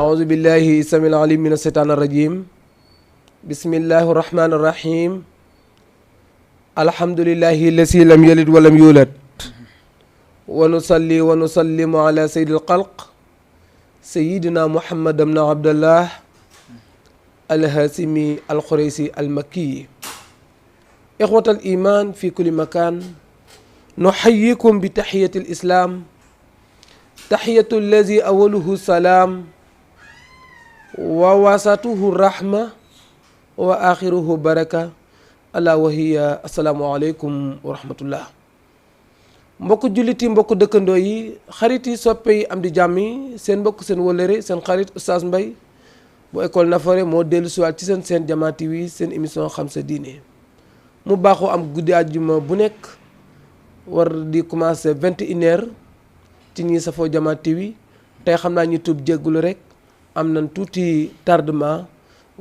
أعوذ بالله السميع العليم من الشيطان الرجيم بسم الله الرحمن الرحيم الحمد لله الذي لم يلد ولم يولد ونصلي ونسلم على سيد الخلق سيدنا محمد بن عبد الله الهاشمي القريشي المكي إخوة الإيمان في كل مكان نحييكم بتحية الإسلام تحية الذي أوله السلام ووسطه الرحمة وآخره بركة ألا وهي السلام عليكم ورحمة الله mbokk julliti mbokk dëkkandoo yi xarit yi soppe yi am di jàmm yi seen mbokk seen wëllëre seen xarit Oustaz Mbaye bu école Nafoore moo dellu siwaat ci seen Jamaa TV seen émission xam sa diine mu baaxoo am guddi àjjuma bu nekk war di commencer 21h ci ñi safoo Jamaa TV tey xam naa ñu tub jéggulu rek am nañ tuuti tardement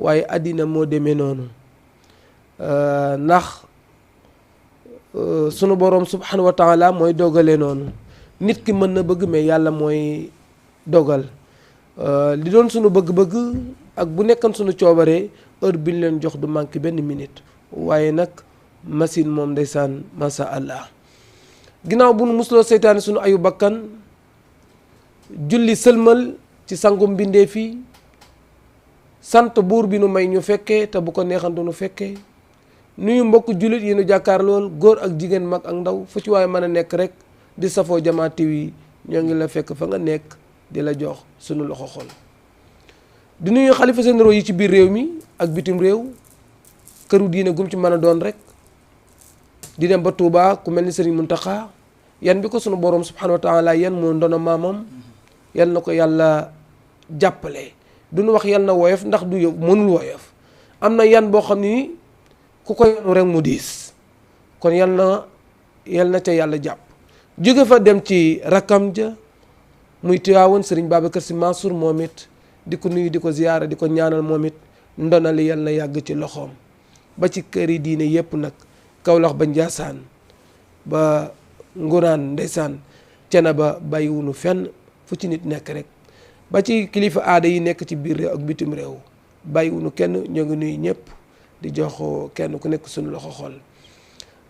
waaye àddina moo demee noonu ndax sunu boroom subhanahu wa taala mooy dogalee noonu nit ki mën na bëgg mais yàlla mooy dogal li doon sunu bëgg-bëgg ak bu nekkan sunu coobaree heure bi ñu leen jox du manqué benn minute waaye nag machine moom ndeysaan masha Allah ginnaaw bu nu musloo seytaane sunu ayu bakkan julli sëlmal ci sangu mbindee fii sant buur bi nu may ñu fekkee te bu ko neexan du nu fekkee nuyu mbokk jullit yi nu jàkkaar lool góor ak jigéen mag ak ndaw fu ci waaye mën a nekk rek di safoo Jamaa TV ñoo ngi la fekk fa nga nekk di la jox sunu loxo xol di nuyu xalifa généraux yi ci biir réew mi ak bitim réew këru diine gum ci mën a doon rek di dem ba Touba ku mel ni Serigne Mountakha yan bi ko sunu borom subhanahu wa taala yan mu ndono maamam yan na ko yàlla jàppale du nu wax yan na woyof ndax du mënul woyof am na yan boo xam ni ku ko yanu rek mu diis kon yal na ca yàlla jàpp jóge fa dem ci rakkam ja muy Tiwaawoon Serigne Babacar Sy Mansour moom it di ko nuyu di ko ziyaara di ko ñaanal moom it ndonali yal na yàgg ci loxoom ba ci kër yi diine yépp nag Kawlax ba Njaasaan ba Nguraan ndeysaan cena ba bàyyiwunu fenn fu ci nit nekk rek ba ci kilifa aada yi nekk ci biir réew ak bitim réew bàyyiwunu kenn ñoo ngi nuyu ñëpp di jox kenn ku nekk suñu loxo xol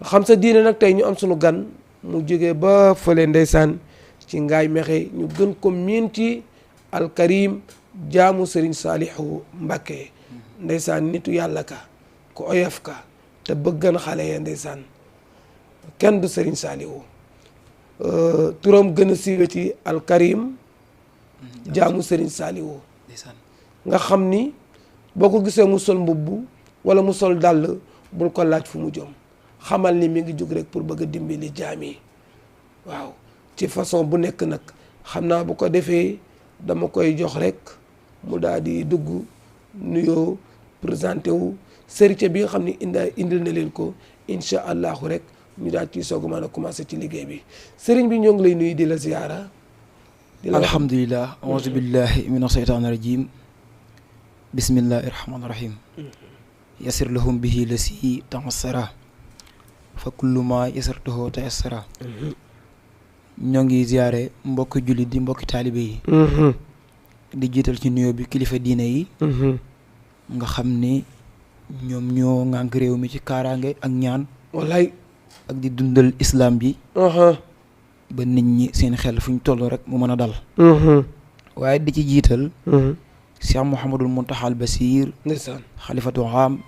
xam sa diine nag tey ñu am suñu gan mu jógee ba fële ndeysaan ci ngaay mexe ñu gën ko miin ci alkarim jaamu Serigne Saliou Mbacké ndeysaan nitu yàlla ka ku oyof ka te bëggan xale ya ndeysaan kenn du Serigne Saliou turam gën a siiwe ci alkarim jaamu Serigne Saliou nga xam ni boo ko gisee mu sol mbubb wala mu sol dàll bul ko laaj fu mu jëm xamal ni mi ngi jóg rek pour bëgg a dimbali jaam yi waaw ci façon bu nekk nag xam naa bu ko defee dama koy jox rek mu daal di dugg nuyoo présenté wu sërite bi nga xam ni indil na leen ko incha allahu rek ñu daal ciy soog a mën a commencé ci liggéey bi sëriñ bi ñoo ngi lay nuyu di la ziyaara alhamdulilah auzu billahi min asheytaan rajim bismillahi rahmaani rahim yasir lahum bihi la si tansara fa kullu ma yasartuhu tayassara ñoo ngi ziyaare mbokki jullit di mbokki taalibe yi di jiital ci nuyoo bi kilifa diine yi nga xam ni ñoom ñoo ngànk réew mi ci kaaraange ak ñaan wallaay ak di dundal islam bi ba nit ñi seen xel fu ñu toll rek mu mën a dal waaye di ci jiital Cheikh Mouhamadul Muntaxal Basiir ndeysaan xalifatu am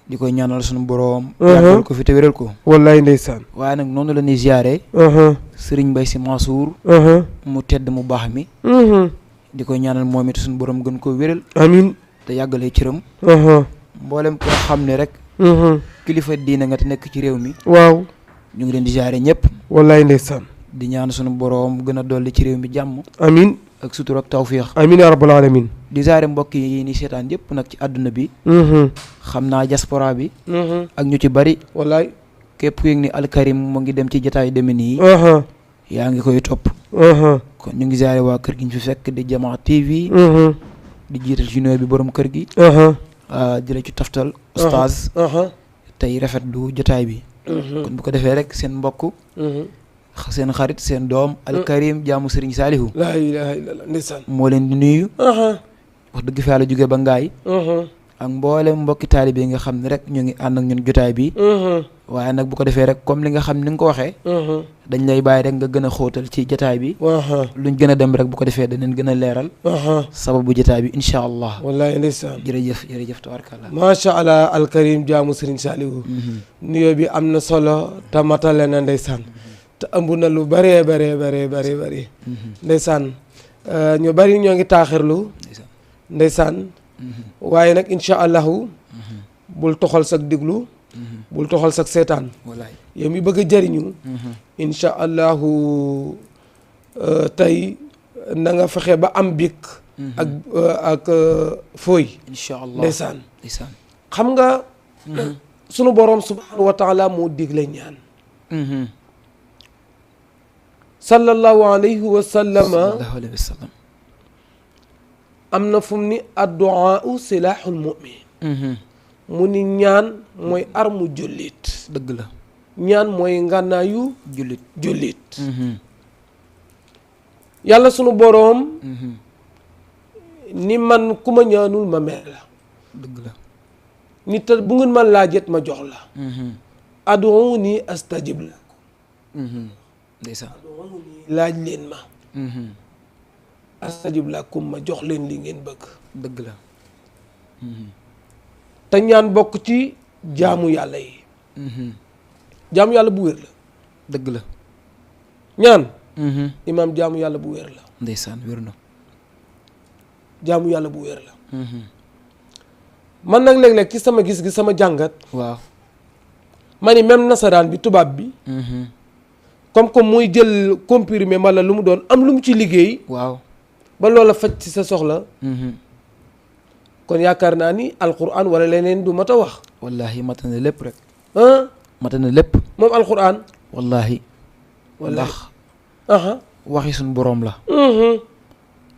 di koy ñaanal sunu boroom yàggal ko fi te wéral ko wallaay ndeysaan waaye nag noonu la ñuy ziyaare Serigne Mbaye Sy Mansour mu tedd mu baax mi di koy ñaanal moom it sunu boroom gën koo wéral amiin te yàggalee cëram mboolem koo xam ne rek kilifa diine nga te nekk ci réew mi waaw ñu ngi leen di ziyaare ñëpp wallaay ndeysaan di ñaan sunu boroom gën a dolli ci réew mi jàmm amiin ak sutur ak tawfiix amiin yaa rabbal alamin di ziyaare mbokk yi ni seetaan yëpp nag ci àdduna bi xam naa diaspora bi ak ñu ci bari wallaay képp ku yëg ni alkarim mu ngi dem ci jotaay deme nii yaa ngi koy topp kon ñu ngi ziyaare waa kër gi ñu fi fekk di Jamaa TV di jiital ci nuyoo bi borom kër gi di la ci taftal oustaz tey rafetlu jotaay bi kon bu ko defee rek seen mbokk seen xarit seen doom alkarim jaamu Serigne Saliou laa ilaha illallah ndeysaan moo leen di nuyu wax dëgg fa yàlla jóge ba ngaay ak mboolem mbokki taalibe yi nga xam ne rek ñu ngi ànd ak ñun jotaay bi waaye nag bu ko defee rek comme li nga xam ni nga ko waxee dañ lay bàyyi rek nga gën a xóotal ci jotaay bi luñ gën a dem rek bu ko defee daneen gën a leeral sababu jotaay bi incha allah wallahi ndeysaan jërëjëf tabaarkalla macha allah alkarim jaamu Serigne Saliou nuyoo bi am na solo te matale na ndeysaan te ëmb na lu bëree bëri ndeysaan ñu bëri ñoo ngi taaxirlu ndeysaan waaye nag incha allahu bul toxal sag déglu bul toxal sag seetaan yow mi bëgg a jëriñu incha allahu tey na nga fexe ba am bik ak fooy incha allah ndeysaan xam nga sunu borom subhanahu wa taala moo digle ñaan sallallahu alayhi wa sallama am na fu mu ni addu'a silaaxul mu'min mu ni ñaan mooy armu jullit dëgg la ñaan mooy ngànnaayu jullit yàlla sunu boroom ni man ku ma ñaanul ma mer la dëgg la ni te bu ngeen ma laajet ma jox la ad'uuni astajib lakum ndeysaan laaj leen ma astajib lakum ma jox leen li ngeen bëgg dëgg la te ñaan bokk ci jaamu yàlla yi jaamu yàlla bu wér la dëgg la ñaan imaam jaamu yàlla bu wér la ndeysaan wér na jaamu yàlla bu wér la man nag léeg-léeg ci sama gis-gis sama jàngat waaw ma ni même nasaraan bi tubaab bi comme mooy jël comprimé wala lu mu doon am lu mu ci liggéey waaw ba loola faj ci sa soxla kon yaakaar naa ni alquran wala leneen du mat a wax wallahi mata na lépp rek mata na lépp moom alquran wallahi ndax waxi suñ boroom la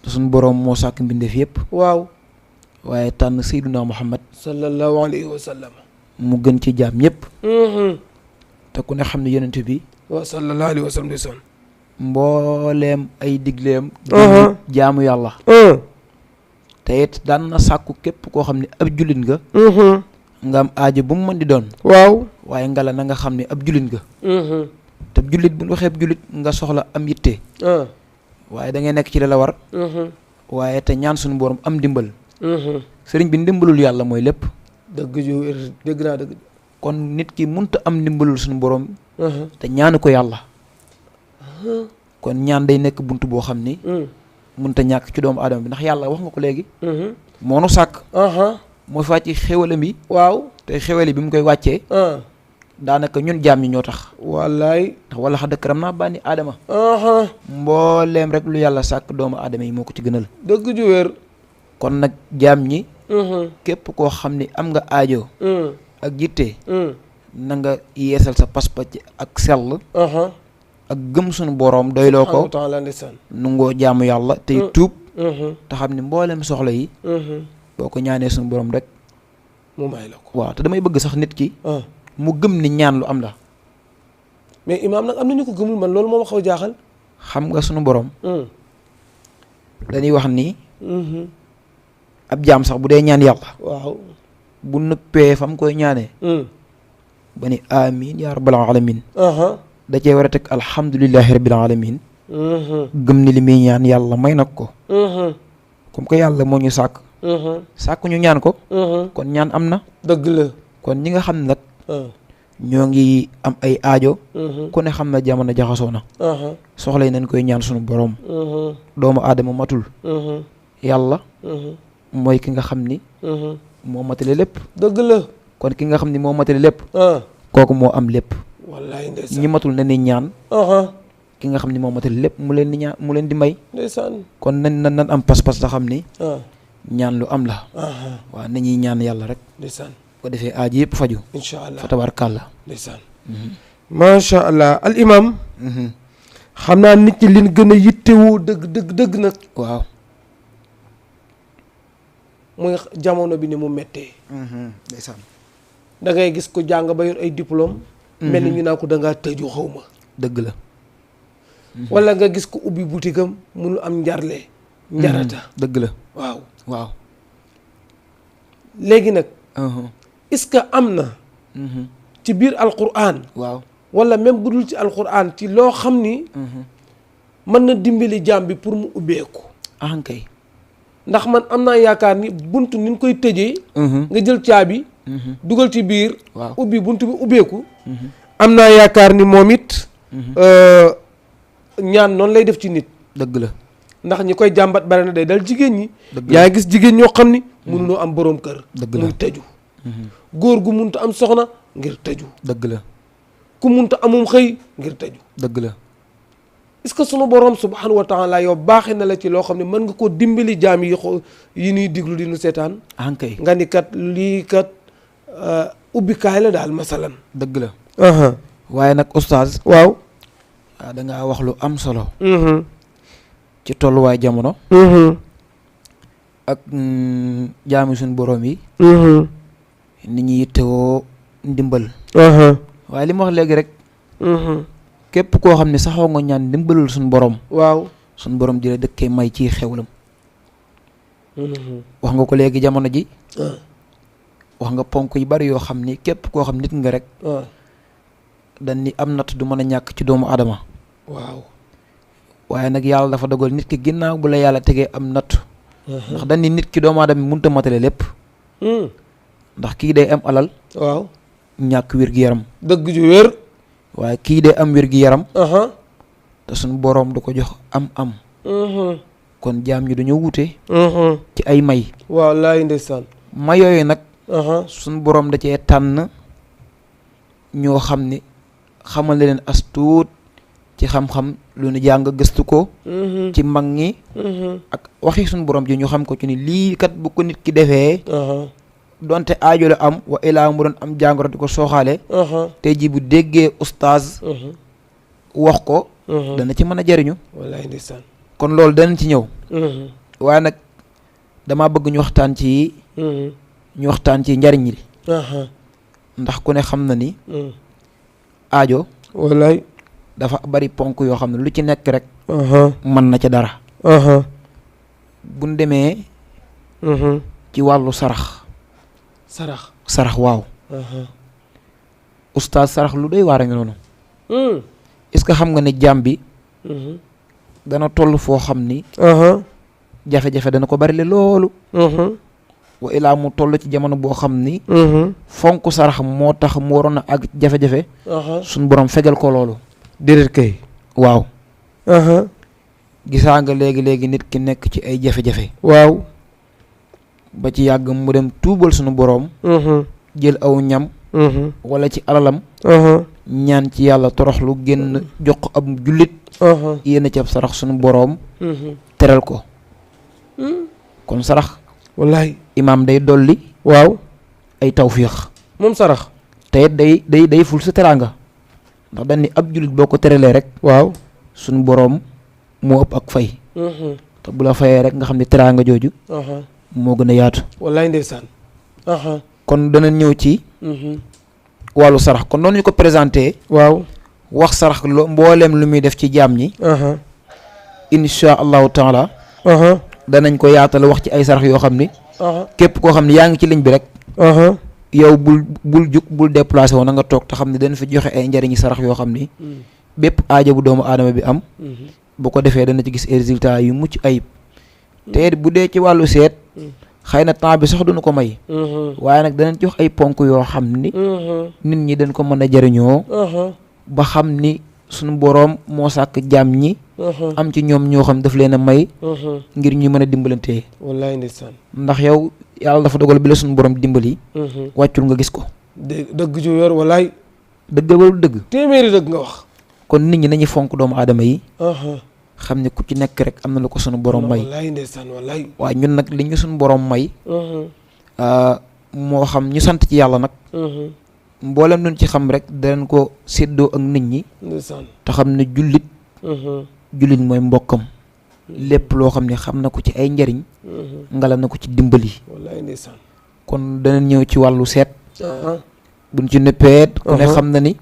te suñ boroom moo sàkk mbindeef yépp waaw waaye tànn sayduna muhammad sallallahu alayhi wa sallam mu gën ci jaam ñépp te ku ne xam ne yonent bi waaw sallallahu alayhi wa sallam ndeysaan mbooleem ay digleem jaamu yàlla te it daan na sàkku képp koo xam ne ab jullit nga nga am aajo bu mu mën di doon waaw waaye ngala na nga xam ne ab jullit nga te jullit bu ñu waxee ab jullit nga soxla am yitte waaye da ngay nekk ci la war waaye te ñaan suñu borom am ndimbal sëriñ bi ndimbalul yàlla mooy lépp dëgg ju dëgg naa dëgg kon nit ki munta am ndimbalul suñu borom te ñaanu ko yàlla kon ñaan day nekk bunt boo xam ni munta ñàkk ci doomu aadama bi ndax yàlla wax nga ko léegi moo nu sàkk moo fi wàcc xéwalam yi waaw te xéwali bi mu koy wàccee daanaka ñun jaam ñi ñoo tax wallaay ndax wala xad karamnaa bani aadama mbooleem rek lu yàlla sàkk doomu aadama yi moo ko ci gënal dëgg ju wér kon nag jaam ñi képp koo xam ni am nga aajo ak yitte na nga yeesal sa pas-pas ak sell ak gëm suñu boroom doyloo ko nungoo jaamu yàlla tey tuub te xam ni mboolem soxla yi boo ko ñaanee suñu boroom rek mu may la ko waaw te damay bëgg sax nit ki mu gëm ni ñaan lu am la mais imaam nag am na ñu ko gëmul man loolu moo ma xaw jaaxal xam nga suñu boroom dañuy wax ni ab jaam sax bu dee ñaan yàlla waaw bu nëppee fa mu koy ñaanee ba ni amin ya rabbal alamin da cee war a teg alhamdulillahi rabbil alamin gëm ni li muy ñaan yàlla may nag ko comme que yàlla moo ñu sàkk ñu ñaan ko kon ñaan am na dëgg la kon ñi nga xam ne nag ñoo ngi am ay aajo ku ne xam na jamono jaxasoo na soxla yi nañ koy ñaan suñu boroom doomu aadama matul yàlla mooy ki nga xam ni moo matale lépp dëgg la kon ki nga xam ni moo matale lépp kooku moo am lépp wallaay ndeysaan ñi matul na ni ñaan ki nga xam ni moo matale lépp mu leen di ñaan mu leen di may ndeysaan kon nan am pas-pas da xam ni ñaan lu am la waaw nañuy ñaan yàlla rek ndeysaan ko defee aaji yëpp faju incha allah fa tabarkàlla ndeysaan macha allah al imam xam naa nit ñi liñ gën a yittewoo dëgg nag waaw muy jamono bi ni mu méttee ndeysaan da ngay gis ko jàng ba yor ay diplôme mel ni ñu naa ko dangaa tëju xaw ma dëgg la wala nga gis ko ubbi boutique am munu am njarle njarata dëgg la waaw waaw léegi nag est-ce que am na ci biir alquran waaw wala même bu dul ci alquran ci loo xam ni mën na dimbali jaam bi pour mu ubbeeku ankay ndax man am naa yaakaar ni buntu ni ñu koy tëjee nga jël caabi dugal ci biir waaw ubbi buntu bi ubbeeku am naa yaakaar ni moom it ñaan noonu lay def ci nit dëgg la ndax ñi koy jàmbat bare na day dal jigéen ñi dëgg yaa gis jigéen ñoo xam ni mënunoo am boroom kër dëgg la muy tëju góor gu munta am soxna ngir tëju dëgg la ku munta amum xëy ngir tëju dëgg la est-ce que sunu borom subhanahu wa taala yow baaxee na la ci loo xam ne mën nga koo dimbali jaam yi yi ñuy diglu di nu seetaan ankay nga ni kat lii kat ubbikaay la daal masalan dëgg la waaye nag oustaz waaw da ngaa wax lu am solo ci tolluwaay jamono ak jaami suñu borom yi nit ñi yittewoo ndimbal waaye li ma wax léegi rek képp koo xam ne saxoo nga ñaan ndimbalul suñu borom waaw suñu borom di la dëkkee may ci xewlam wax nga ko léegi jamono ji wax nga ponk yu bari yoo xam ni képp koo xam nit nga rek dañ ni am natt du mën a ñàkk ci doomu adama waaw waaye nag yàlla dafa dogal nit ki ginnaaw bu la yàlla tegee am natt ndax dañ ni nit ki doomu adama mënut a matale lépp ndax kii day am alal waaw ñàkk wér-gi-yaram dëgg ju wér waaye kii day am wér-gi-yaram te suñu boroom du ko jox am kon jaam ñi dañoo wute ci ay may waaw laay ndeysaan may yooyu nag suñu boroom da cee tànn ñoo xam ni xamal na leen as tuut ci xam-xam lu nu jàng gëstu ko ci mag ñi ak waxi suñu boroom ji ñu xam ko ci ni lii kat bu ko nit ki defee donte aajo la am wa ilaa mu doon am jàngoro di ko sooxaale tey ji bu déggee oustaz wax ko dana ci mën a jariñu wallaay ndeysaan kon loolu danañ ci ñëw waaye nag dama bëgg ñu waxtaan ci njariñ li ndax ku ne xam na ni aajo wallaay dafa bari ponk yoo xam ne lu ci nekk rek mën na ca dara buñ demee ci wàllu sarax waaw oustaz sarax lu doy waar a ngi noonu est-ce que xam nga ne jaam bi dana toll foo xam ni jafe-jafe dana ko bari le loolu wa ilaa mu toll ci jamono boo xam ni fonk sarax moo tax mu waroon a ak jafe-jafe suñ borom fegal ko loolu déedéet kay waaw gisaa nga léegi-léegi nit ki nekk ci ay jafe-jafe waaw ba ci yàgg mu dem tuubal suñu boroom jël aw ñam wala ci alalam ñaan ci yàlla toroxlu génn jox ko ab jullit yéen ci ab sarax suñu boroom teral ko kon sarax wallaay imaam day dolli waaw ay tawfiix moom sarax te it day ful sa teraanga ndax dañ ni ab jullit boo ko teralee rek waaw suñu boroom moo ëpp ak fay te bu la fayee rek nga xam ne teraanga jooju moo gën a yaatu wallaay ndeysaan kon dana ñëw ci wàllu sarax kon noonu ñu ko présenté waaw wax sarax mbooleem lu muy def ci jaam ñi insha allahu taala danañ ko yaatal wax ci ay sarax yoo xam ni képp koo xam ne yaa ngi ci ligne bi rek yow bul jug bul déplacé woon na nga toog te xam ne dañ fi joxe ay njariñi sarax yoo xam ni bépp aajo bu doomu aadama bi am bu ko defee dana ci gis ay résultats yu mucc ayib te bu dee ci wàllu seet xëy na temps bi sax duñu ko may waaye nag danañ jox ay ponk yoo xam ni nit ñi dañ ko mën a jariñoo ba xam ni suñu boroom moo sàkk jaam ñi am ci ñoom ñoo xam daf leen a may ngir ñu mën a dimbalantee wallaay ndeysaan ndax yow yàlla dafa dogal bi la suñu boroom dimbali wàccul nga gis ko dëgg ju yor wallaay dëgg wala dëgg téeméeri dëgg nga wax kon nit ñi nañu fonk doomu aadama yi xam ne ku ci nekk rek am na lu ko suñu boroom may wallaay ndeysaan wallaay waaye ñun nag li ñu suñu boroom may moo xam ñu sant ci yàlla nag mboolem luñ ci xam rek danañ ko séddoo ak nit ñi ndeysaan te xam ne jullit mooy mbokkam lépp loo xam ne xam na ko ci ay njariñ ngala na ko ci dimbali wallaay ndeysaan kon danañ ñëw ci wàllu seet buñ ci nëppeet ku ne xam na ni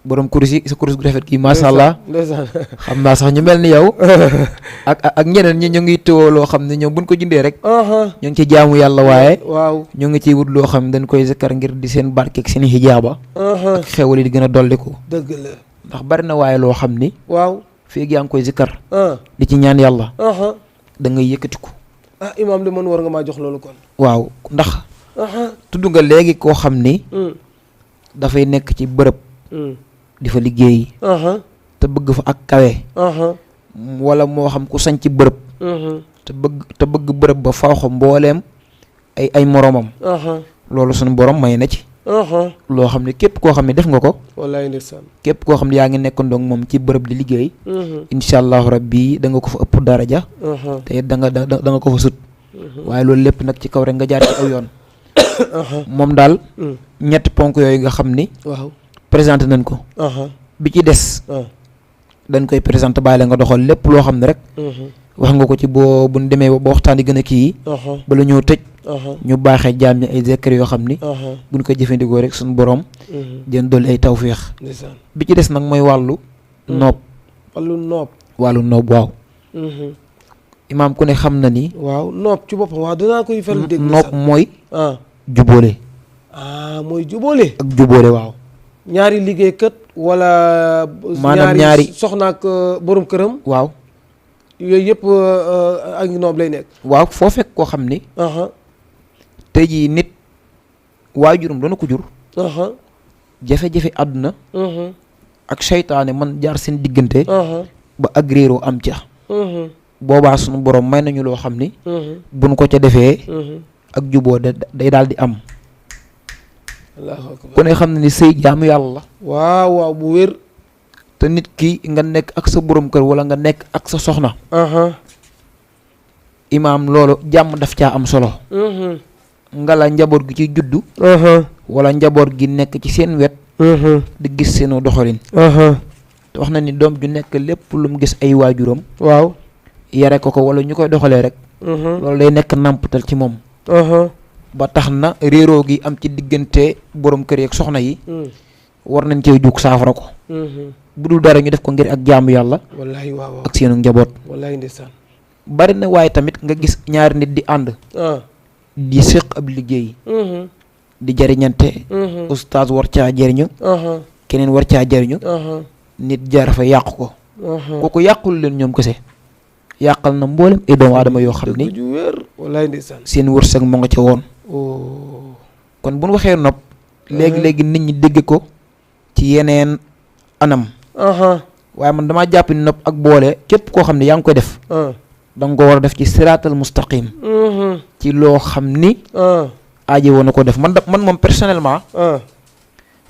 borom kurus yi sa kurus gu rafet kii macha allah. ndeysaan xam naa sax ñu mel ni yow. ak ñeneen ñi ñu ngi tëwoo loo xam ne ñoom buñ ko jëndee rek. ñu ngi ci jaamu yàlla waaye. waaw ñu ngi ciy wut loo xam ne dañ koy zikkar ngir di seen barkeeg seen hijaaba. ak xewal yi di gën a dolliku. dëgg la. ndax bari na waaye loo xam ni. waaw feeg yaa ngi koy zikkar. di ci ñaan yàlla. da ngay yëkkatiku. imaam de man war nga maa jox loolu kon. waaw ndax. tudd nga léegi koo xam ni. dafay nekk ci bërëb. di fa liggéey. te bëgg fa ak kawe. wala moo xam ku sañ ci bërëb. te bëgg bërëb ba faaw mbooleem ay moroomam. loolu suñu borom may na ci. loo xam ne képp koo xam ne def nga ko. wallaay ndeysaan. képp koo xam ne yaa ngi nekkandoo ak moom ci bërëb di liggéey. incha allahu rabbi da nga ko fa ëpp daraja. te da nga ko fa sut. waaye loolu lépp nag ci kaw rek nga jaar ci aw yoon. moom daal. ñetti ponk yooyu nga xam ni. waaw présenté nañ ko. bi ci des. dañ koy présenté bàyyi la nga doxal lépp loo xam ne rek. wax nga ko ci boo buñ demee ba waxtaan yi gën a kii. bala ñoo tëj. ñu baaxee jaam ñi ay zekkar yoo xam ni. buñ ko jëfandikoo rek suñu borom. den dolli ay tawféex. bi ci des nag mooy wàllu. noob. wàllu noob waaw. imaam ku ne xam na ni. waaw noob ci boppam waaw danaa koy faral dégg. noob mooy. jubóole. mooy jubóole. ak jubóole waaw. ñaari liggéeykat wala. maanaam ñaari soxna ak borom këram. waaw. yooyu yëpp ak noob lay nekk. waaw foo fekk koo xam ni. tey jii nit waajuram dana ko jur. jafe-jafe àdduna. ak seytaane man jaar seen diggante. ba ak réeroo am ca. boobaa sunu borom may nañu loo xam ni. buñ ko ca defee. ak juboo day daal di am. ku ne xam ne ni sëy jaamu yàlla la. waaw bu wér. te nit ki nga nekk ak sa borom kër wala nga nekk ak sa soxna. imaam loolu jàmm daf caa am solo. nga la njaboot gi ci juddu. wala njaboot gi nekk ci seen wet. di gis seenu doxalin. te wax na ni doom ju nekk lépp lu mu gis ay waajuram. waaw yare ko wala ñu koy doxalee rek. loolu day nekk nàmpatal ci moom. ba tax na réeroo gi am ci diggante borom kër yi ak soxna yi. war nañ cee jug saafara ko. bu dul dara ñu def ko ngir ak jaamu yàlla. wallaahi waaw ak seenu njaboot. wallaahi ndeysaan. bari na waaye tamit nga gis ñaari nit di ànd. di séq ab liggéey. di jariñante. ustaas war caa jariñu. keneen war caa jariñu. nit jaar fa yàq ko. kooku yàqul leen ñoom kese. yàqal na mboolem ay doomu aadama yoo xam ni. wallaahi ndeysaan. seen wërsëg moo nga ca woon. kon bu ñu waxee nopp. léegi-léegi nit ñi dégg ko ci yeneen anam. waaye man damaa jàpp ni nopp ak boole képp koo xam ne yaa ngi koy def. da nga ko war a def ci siraatal mustaqim. ci loo xam ni. aaje woon na ko def man moom personnellement.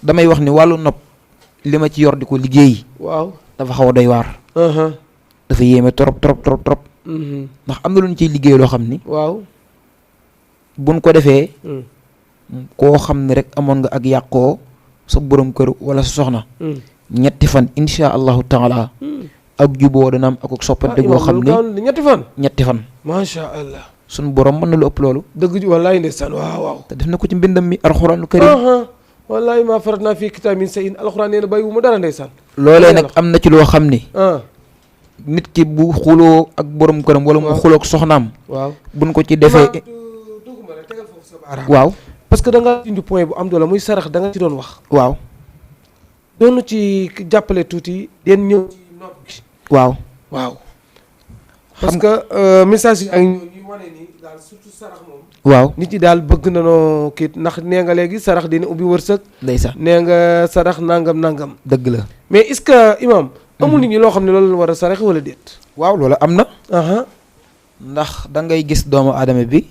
damay wax ni wàllu nopp li ma ci yor di ko liggéey. waaw dafa xaw a doy waar. dafa yéeme trop. ndax am na lu ñu ciy liggéey loo xam ni. waaw buñ ko defee. koo xam ne rek amoon nga ak yàqoo sa borom kër wala sa soxna. ñetti fan insha allahu taala. ak juboo dana am ak soppante goo xam ni ñetti fan. macha allah. sunu borom mën na lu ëpp loolu. dëgg ji wallaahi ndeysaan waaw. te def na ko ci mbindam mi alxuraanu karim. wallaahi maa farat naa fii kitaab min shay'in alxuraan nee na bàyyi wu ma dara ndeysaan. loolee nag am na ci loo xam ni. nit ki bu xuloo ak borom këram wala mu xuloo ak soxnaam. waaw buñ ko ci defee. waaw. parce que da nga indi point bu am doole muy sarax da nga ci doon wax. waaw. doonu ci jàppale tuuti den ñëw ci nopp gi. waaw. parce que message yi ak ñu wane ni daal surtout sarax moom. waaw nit ñi daal bëgg nañoo kii ndax nee nga léegi sarax dina ubbi wërsëg. ndeysaan nee nga sarax nangam. dëgg la mais est-ce que imam amul nit ñi loo xam ne loolu la war a sarax wala déet. waaw loolu am na. ndax da ngay gis doomu aadama bi.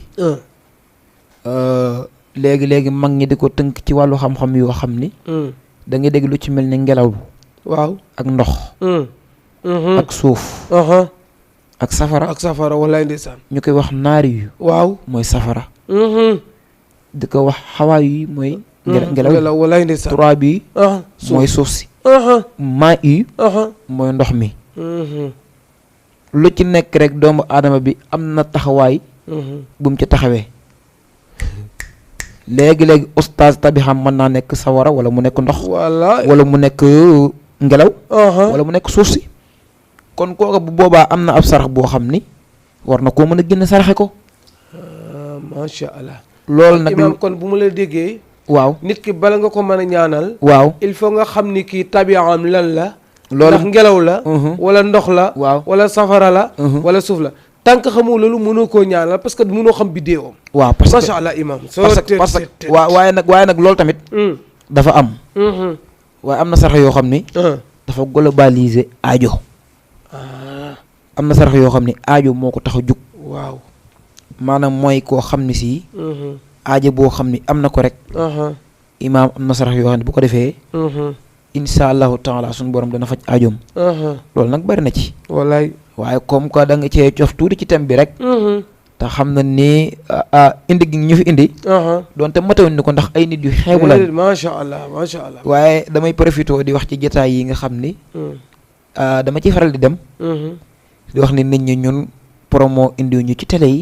léegi mag ñi di ko tënk ci wàllu xam-xam yoo xam ni. da ngay dégg lu ci mel ni ngelaw. waaw ak ndox. ak suuf. ak safara wallaay ndeysaan. ñu koy wax naari yu. waaw mooy safara. di ko wax xawaay yi mooy. ngelaw wallaay ndeysaan. turaab yi. mooy suuf si. maa yi. mooy ndox mi. lu ci nekk rek doomu aadama bi am na taxawaay. bu mu ci taxawee. léegi oustaz tabixam mën naa nekk sawara wala mu nekk ndox voilà wala mu nekk ngelaw wala mu nekk suuf si kon kooka bu boobaa am na ab sarax boo xam ni war na koo mën a génn saraxe ko macha allah loolu nag imaam kon bu mu la déggee waaw nit ki bala nga ko mën a ñaanal waaw il faut nga xam ni kii tabiaam lan la loolu ndax ngelaw la wala ndox la waaw wala safara la wala suuf la tant que xamoo loolu mënoo koo ñaanal parce que mënoo xam biddéewam waaw parce que macha allah imaam parce que waaye nag loolu tamit dafa am waaye am na sarax yoo xam ni dafa globaliser aajo am na sarax yoo xam ni aajo moo ko tax a jug waaw maanaam mooy koo xam ni si aajo boo xam ni am na ko rek imaam am na sarax yoo xam ne bu ko defee insha allahu taala suñu borom dana faj aajoom loolu nag bari na ci wallaay waaye comme que da nga cee cof tuuti ci thème bi rek te xam na ni indi gi ñu fi indi doonte matawuñ ni ko ndax ay nit yu xeebu lañ macha allah macha allah waaye damay profité di wax ci jotaay yi nga xam ni dama ciy faral di dem di wax ni nit ñi ñun promo indiwuñu ci télé yi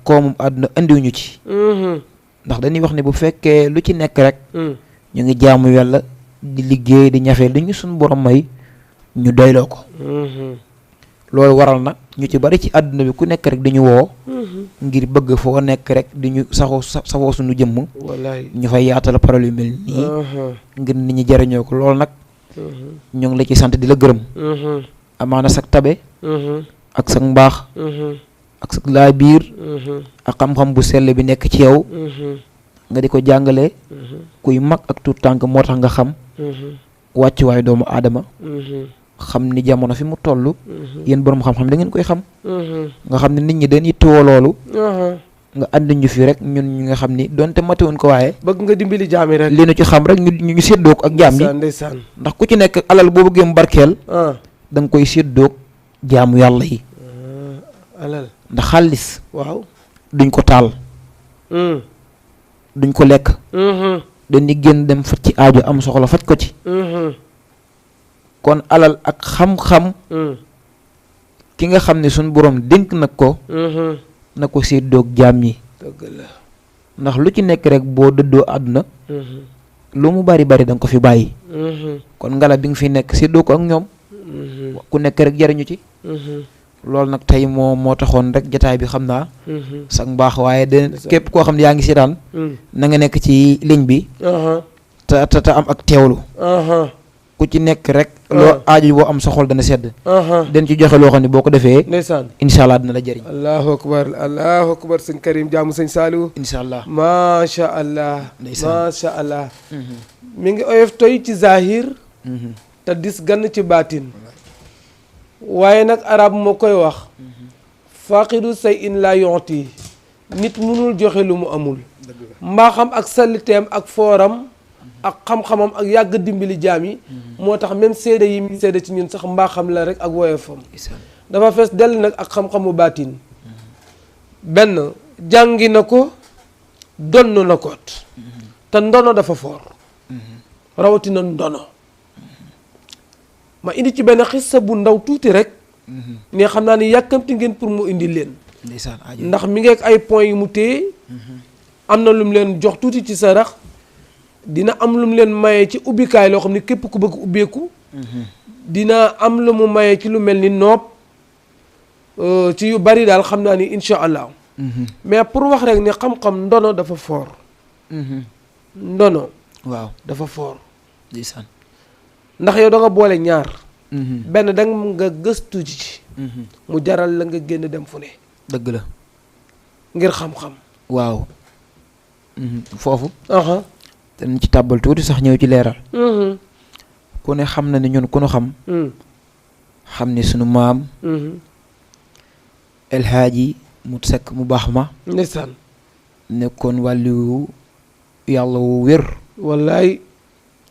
koomum àdduna indiwuñu ci ndax dañuy wax ni bu fekkee lu ci nekk rek ñu ngi jaamu yàlla di liggéey di ñafe li ñu suñu borom may ñu doyloo ko loolu waral nag ñu ci bari ci àdduna bi ku nekk rek di ñu woo ngir bëgg foo nekk rek di ñu safoo suñu jëmm wallaay ñu fay yaatal parole yu mel nii ngir nit ñi jariñoo ko loolu nag ñu ngi la ci sant di la gërëm amaana sag tabe ak sag mbaax ak sag laa biir ak xam-xam bu sell bi nekk ci yow nga di ko jàngale kuy mag ak tuut tànk moo tax nga xam wàccuwaay doomu aadama xam ni jamono fi mu toll yéen borom xam-xam da ngeen koy xam nga xam ne nit ñi dañuy yittewoo loolu nga andi ñu fi rek ñun ñi nga xam ni donte matiwoon ko waaye bëgg nga dimbali jaami rek li nu ci xam rek ñu séddoo ko ak jaam yi ndeysaan ndax ku ci nekk alal boo bëggee mu barkeel da nga koy séddoo jaamu yàlla yi alal ndax xaalis waaw duñ ko taal duñ ko lekk dañuy génn dem faj ci aajo am soxla faj ko ci kon alal ak xam-xam ki nga xam ne suñ borom dénk nag ko na ko séddoog jaam ñi dëgg la ndax lu ci nekk rek boo dëddoo àdduna lu mu bari bari da nga ko fi bàyyi kon ngala bi nga fi nekk séddoo ko ak ñoom ku nekk rek jariñu ci loolu nag tey moo taxoon rek jataay bi xam naa sax mbaax waaye de képp koo xam ne yaa ngi seetaan na nga nekk ci ligne bi te am ak teewlu ku ci nekk rek loo aaju boo am sa xol dana sedd den ci joxe loo xam ne boo ko defee ndeysaan incha allah dina la jëriñ allahu akbar sëñ Karim jaamu sëñ Saliou incha allah macha allah ndeysaan macha allah mi ngi oyof toy ci zahir te dis gann ci baatin waaye nag arab moo koy wax faqidu say in la yonti nit mënul joxe lu mu amul mbaaxam ak salliteem ak fooram ak xam-xamam ak yàgg dimbali jaam yi moo tax même seede yi mi seede ci ñun sax mbaaxam la rek ak woyofam dafa fees dell nag ak xam-xamu baatin benn jàngi na ko donn na koot te ndono dafa foor rawatina ndono ma indi ci benn xissa bu ndaw tuuti rek ne xam naa ni yàkkamti ngeen pour mu indi leen ndax mi ngeek ay points yu mu téye am na lu mu leen jox tuuti ci sarax dina am lu mu leen maye ci ubbikaay loo xam ne képp ku bëgg ubbeeku dina am lu mu maye ci lu mel ni noob ci yu bari daal xam naa ni insha allah mais pour wax rek ne xam-xam ndono dafa foor ndono waaw dafa foor ndeysaan ndax yow da nga boole ñaar benn da nga gëstu ci mu jaral la nga génn dem fu ne dëgg la ngir xam-xam waaw foofu dañ ci tàbbal tuuti sax ñëw ci leeral ku ne xam na ni ñun ku nu xam xam ni sunu maam El Hadji mu sekk mu baax ma ndeysaan nekkoon wàllu yàlla wu wér wallaay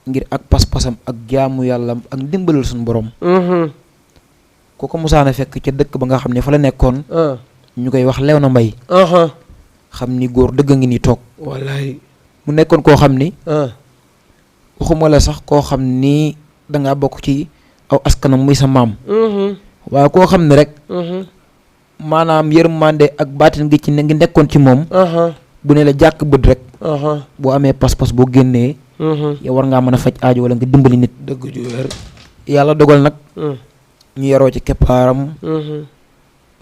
ngir ak pas-pasam ak jaamu yàlla ak ndimbalal suñu borom ku ko musaana fekk ca dëkk ba nga xam ne fa la nekkoon ñu koy wax Léona Mbaye xam ni góor dëgg ngi ni toog wallaay mu nekkoon koo xam ni waxuma la sax koo xam ni dangaa bokk ci aw askanam muy sa maam waaye koo xam ne rek maanaam yërmande ak baatin gi ci ngi nekkoon ci moom bu ne la jàkk bët rek aha boo amee pas-pas boo génnee yow war ngaa mën a faj aajo wala nga dimbali nit. dëgg ju wér. yàlla dogal nag ñu yaroo ci keppaaram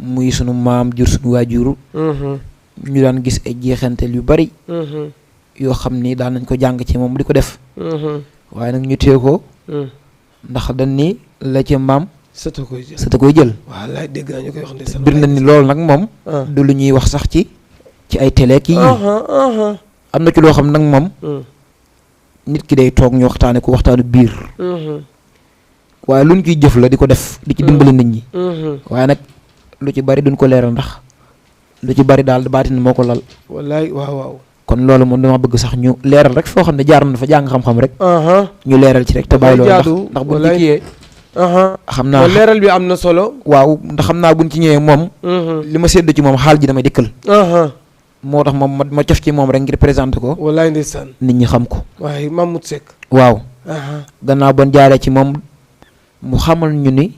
muy sunu maam jur sunu waajur ñu daan gis ay jeexantel yu bari yoo xam ni daan nañ ko jàng ci moom di ko def waaye nag ñu téye ko ndax dañ ni la ci maam sëta koy jël sëta koy jël. waaw laay dégg naa ñu koy wax ndeysaan. bir na ni loolu nag moom du lu ñuy wax sax ci ay télé kii am na ci loo xam nag moom nit ki day toog ñu waxtaane ko waxtaanu biir waaye lu ñu ciy jëf la di ko def di ci dimbali nit ñi waaye nag lu ci bari duñ ko leeral ndax lu ci bari daal baatin moo ko lal. wallaay waaw waaw. kon loolu moom dama bëgg sax ñu leeral rek foo xam ne jaar na fa jàng xam-xam rek ñu leeral ci rek te bàyyi loolu ndax buñ ci kiyee xam naa leeral bi am na solo. waaw ndax xam naa buñ ci ñëwee moom li ma sédd ci moom xaal ji damay dikkal moo tax moom ma cof ci moom rek ngir présenté ko wallaay ndeysaan nit ñi xam ko waaye Mamoud Seck waaw gannaaw ban jaaree ci moom mu xamal ñu ni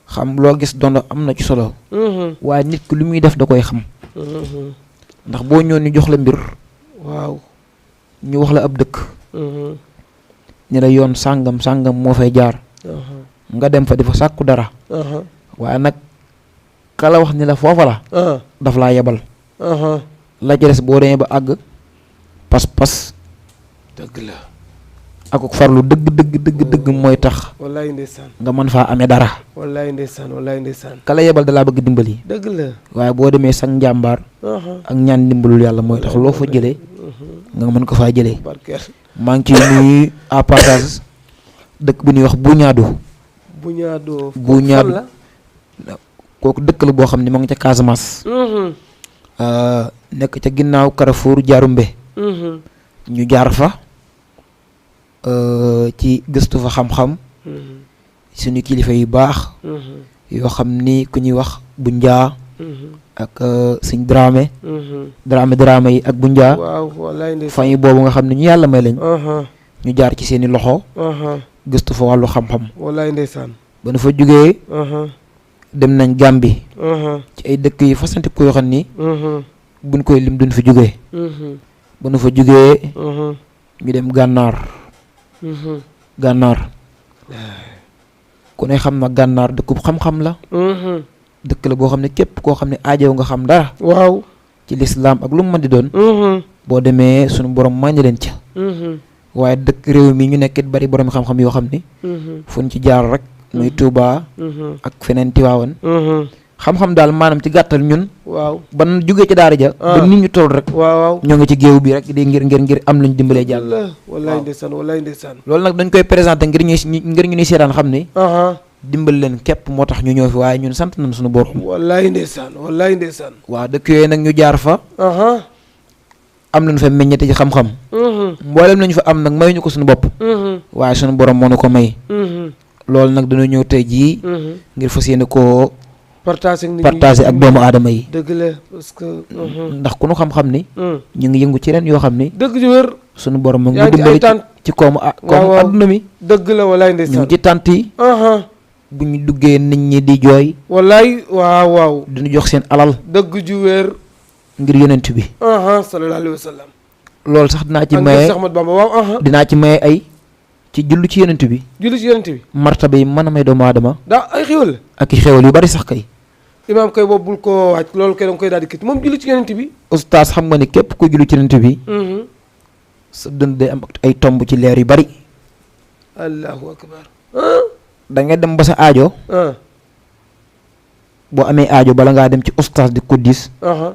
xam loo gis doon am na ci solo waaye nit ki lu muy def da koy xam ndax boo ñëw ni jox la mbir waaw ñu wax la ab dëkk ni la yoon sàngam sàngam moo fay jaar nga dem fa di fa sàkku dara waaye nag kala wax ni la foofa la daf laa yebal la ci des boo demee ba àgg pas-pas dëgg la ak farlu dëgg mooy tax wallaay ndeysaan nga mën faa amee dara wallaay ndeysaan kala yebal da laa bëgg dimbali dëgg la waaye boo demee sax njàmbaar ak ñaan ndimbalul yàlla mooy tax loo fa jëlee nga mën ko faa jëlee maa ngi ciy nuyu à partage dëkk bu ñuy wax Buñaadu kooku dëkk la boo xam ne moo ngi ca Casamance nekk ca ginnaaw Carrefour Diaroumbe ñu jaar fa ci gëstu fa xam-xam suñu kilifa yu baax yoo xam ni ku ñuy wax bu njaa ak suñ Dramé yi ak bu njaa famille boobu nga xam ne ñu yàlla may lañ ñu jaar ci seeni loxo gëstu fa wàllu xam-xam wallaay ndeysaan ba nu fa jógee dem nañ Gàmbi ci ay dëkk yi fasanti ko yoo xam ni buñ koy lim duñ fa jógee ba nu fa jógee ñu dem gànnaar ku ne xam na gànnaar dëkkub xam-xam la dëkk la boo xam ne képp koo xam ne aajow nga xam dara waaw ci lislaam ak lu mu mën di doon boo demee sunu borom màññi leen ca waaye dëkk réew mi ñu nekkit bari borom xam-xam yoo xam ni fu ñu ci jaar rek muy Tuubaa ak feneen Tiwaawan xam-xam daal maanaam ci gàttal ñun waaw ban jógee ci daara ja ba nit ñu toll rek waaw ñoo ngi ci géew bi rek di ngir am luñ dimbalee jàll wallaay ndeysaan loolu nag dañ koy présenté ngir ñu ni seetaan xam ni dimbal leen képp moo tax ñu ñëw fi waaye ñun sant nañ suñu borom wallaay ndeysaan waaw dëkk yooyu nag ñu jaar fa am nañ fa meññete ci xam-xam mboolem lañu fa am nag mayuñu ko suñu bopp waaye suñu borom moo nu ko may loolu nag dañoo ñëw tey jii ngir fas yéene koo partager ak doomu aadama yi dëgg la parce que ndax ku nu xam-xam ni ñu ngi yëngu ci ren yoo xam ni dëgg ju wér suñu borom mu ngi dimbali ci koomu adduna mi dëgg la wallaay ndeysaan ñu ngi ci tànt yi bu ñu duggee nit ñi di jooy wallaay waaw duñu jox seen alal dëgg ju wér ngir yonent bi sallallahu alayhi wa sallam loolu sax dinaa ci maye Ahmad Bamba waaw dinaa ci maye ay ci jullu ci yonent bi martaba yi mën a may doomu aadama daa ay xéwal ak i xéwal yu bari sax kay imaam kay boobu bul ko waaj loolu kay danga koy daal di kit moom julli ci yonent bi oustaz xam nga ni képp koy julli ci yonent bi sa dund day am ay tomb ci leer yu bari allahu akbar da ngay dem ba sa aajo boo amee aajo bala ngaa dem ci oustaz di kuddis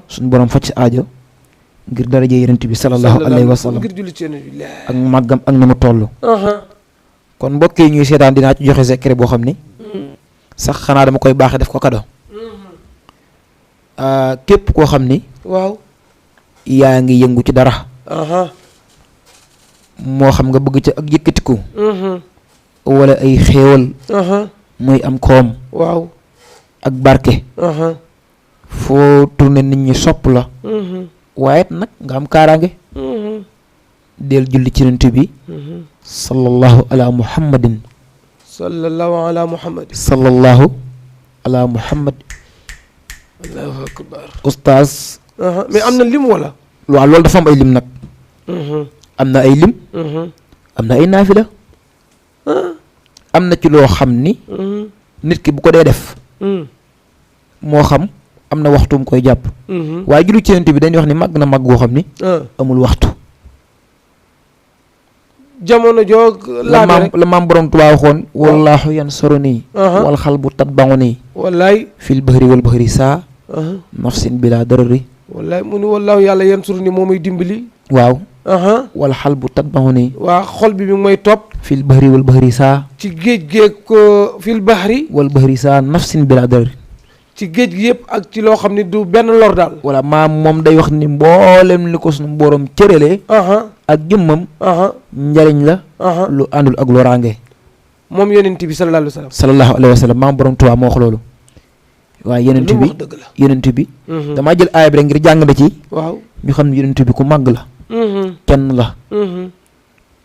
suñu borom faj sa aajo ngir daraje yonent bi sallallahu alayhi wa sallam ngir julli ci yonent bi ak màggam ak ni mu toll kon mbokk yi ñuy seetaan dinaa ci joxe secret boo xam ni sax xanaa dama koy baaxee def ko kado képp koo xam ni waaw yaa ngi yëngu ci dara moo xam nga bëgg ca ak yëkkatiku wala ay xéewal muy am koom waaw ak barke foo tourné nit ñi sopp la waaye nag nga am kaaraange del julli ci yonent bi sallallahu ala muhammadin sallallahu ala muhammad allahu akbar oustaz mais am na lim wala waaw loolu dafa am ay lim nag. am na ay lim. am na ay naafila. am na ci loo xam ni. nit ki bu ko dee def. moo xam am na waxtu mu koy jàpp. waaye julli ci Yonent bi dañuy wax ni màgg na màgg goo xam ni. amul waxtu. jamono joog laame rek la maam borom Tuubaa waxoon. wallaahu yansuruni. wal xalbu tatba'uni. wallaay. fil bahri wal bahri saa. nafsin bila darari. wallaay mu ni wallaahu yàlla yansuruni moo may dimbali. waaw. wal xalbu tatba'uni. waa xol bi mi ngi may topp. fil bahri wal bahri saa. ci géej géeg fil bahri. wal bahri saa nafsin bila darari. ci géej gi yëpp ak ci loo xam ne du benn lor daal. voilà maam moom day wax ni mboolem li ko suñu borom cëralee. ak jëmmam. njariñ la. lu àndul ak loraange. moom yonent bi sallallahu alayhi wa sallam. sallallahu alayhi wa sallam maam borom Tuubaa moo wax loolu. waaye yonent bi dëgg la yonent bi. damaa jël aaya bi rek ngir jàngale ci. waaw ñu xam ne yonent bi ku màgg la. kenn la.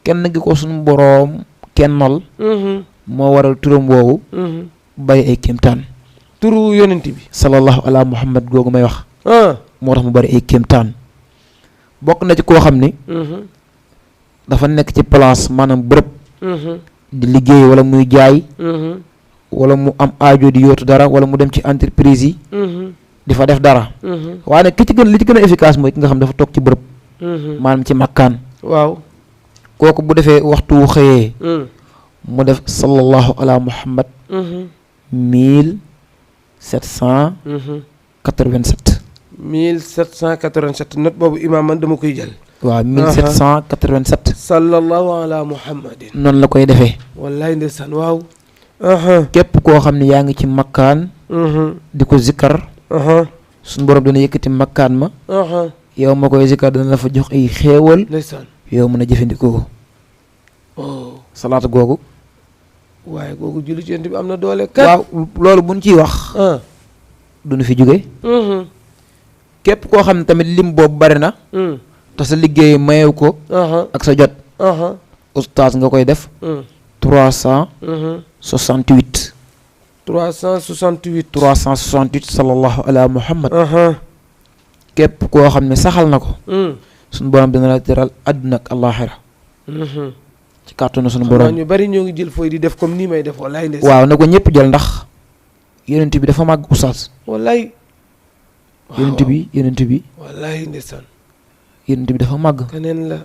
kenn gi ko suñu boroom kennal. moo waral turam woowu. bari ay kéemtaan. turu yonent bi. sallallahu ala muhammad googu may wax. moo tax mu bari ay kéemtaan. bokk na ci koo xam ni. dafa nekk ci place maanaam bërëb. di liggéey wala muy jaay. wala mu am aajo di yootu dara wala mu dem ci entreprise yi. di fa def dara. waaye nag li ci gën a efficace mooy ki nga xam dafa toog ci bërëb. maanaam ci makkaan. waaw. kooku bu defee waxtu wu xëyee. mu def sallallahu ala muhammad. 1787. 1787 note boobu imaam man dama koy jël. waaw 1787. sallallahu ala muhammadin. noonu la koy defee. wallaay ndeysaan waaw. képp koo xam ne yaa ngi ci makkaan. di ko zikkar. suñu borom dana yëkkati makkaan ma. yow ma koy zikkar dana la fa jox ay xéewal. ndeysaan yow mën a jëfandikoo. salaatu googu. waaye googu julli ci Yonent bi am na doole. waaw loolu buñ ciy wax. duñu fi jóge. képp koo xam ne tamit lim boobu bari na. te sa liggéey mayew ko. ak sa jot. ustaas nga koy def. 368. 368. 368 sallallahu ala muhammad. képp koo xam ne saxal na ko. suñu borom dina la teral àdduna ak àllaaxira. ci kàttanu suñu borom. ñu bari ñoo ngi jël fooy di def comme nii may def wallaay ndeysaan. waaw na ko ñëpp jël ndax yonent bi dafa màgg ustaas. wallaay. yonent bi. wallaay ndeysaan. yonent bi dafa màgg. keneen la.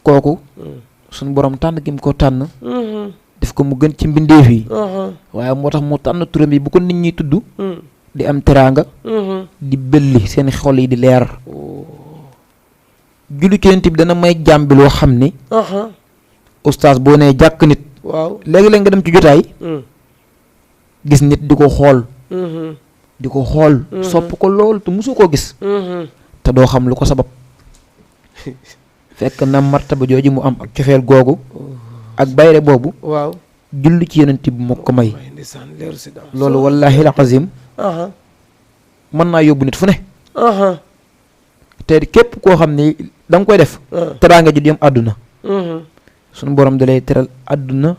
kooku. suñu borom tànn gi mu ko tànn. def ko mu gën ci mbindeef yi. waaye moo tax mu tànn turam yi bu ko nit ñi tudd. di am teraanga. di belli seen xol yi di leer. julli ci Yonent bi dana may jàmm bi loo xam ni. ustaas boo nee jàkk nit. waaw léegi-léeg nga dem ci jotaay. gis nit di ko xool. di ko xool. sopp ko lool te musu koo gis. te doo xam lu ko sabab. fekk na martaba jooju mu am ak cofeel googu. ak bayre boobu. waaw julli ci Yonent bi moo ko may. loolu wallaahi al azim. mën naa yóbbu nit fu ne. te képp koo xam ni da nga koy def. teraanga ji di am àdduna. suñu borom da lay teral àdduna.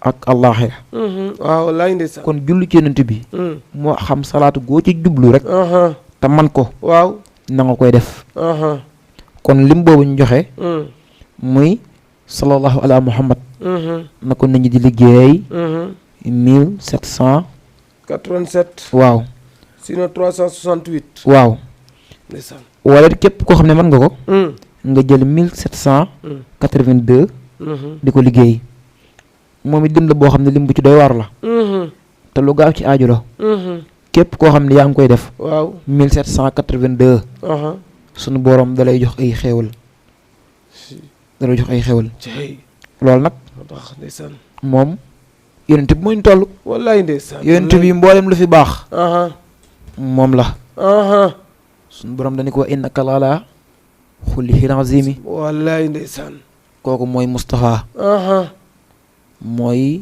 ak àllaaxira. waaw wallaahi ndeysaan. kon julli ci Yonent bi. moo xam salaatu goo ci jublu rek. te man ko. waaw na nga koy def. kon lim boobu ñu joxe. muy sallallahu ala muhammad. na ko nit ñi di liggéey. 1787. waaw. sinon 368. waaw. ndeysaan. wala képp koo xam ne mën nga ko. nga jël 1782. di ko liggéey. moom it lim la boo xam ne lim bu ci doy waar la. te lu gaaw ci aaju la. képp koo xam ne yaa ngi koy def. waaw 1782. sunu borom da lay jox ay xéewal. loolu nag. ndeysaan. moom Yonent bi moo ñu toll. wallaay ndeysaan. Yonent bi mboolem lu fi baax. moom la. sunu borom dañu ko innaka laalaa xulliqin aziim. wallaay ndeysaan. kooku mooy Moustapha. mooy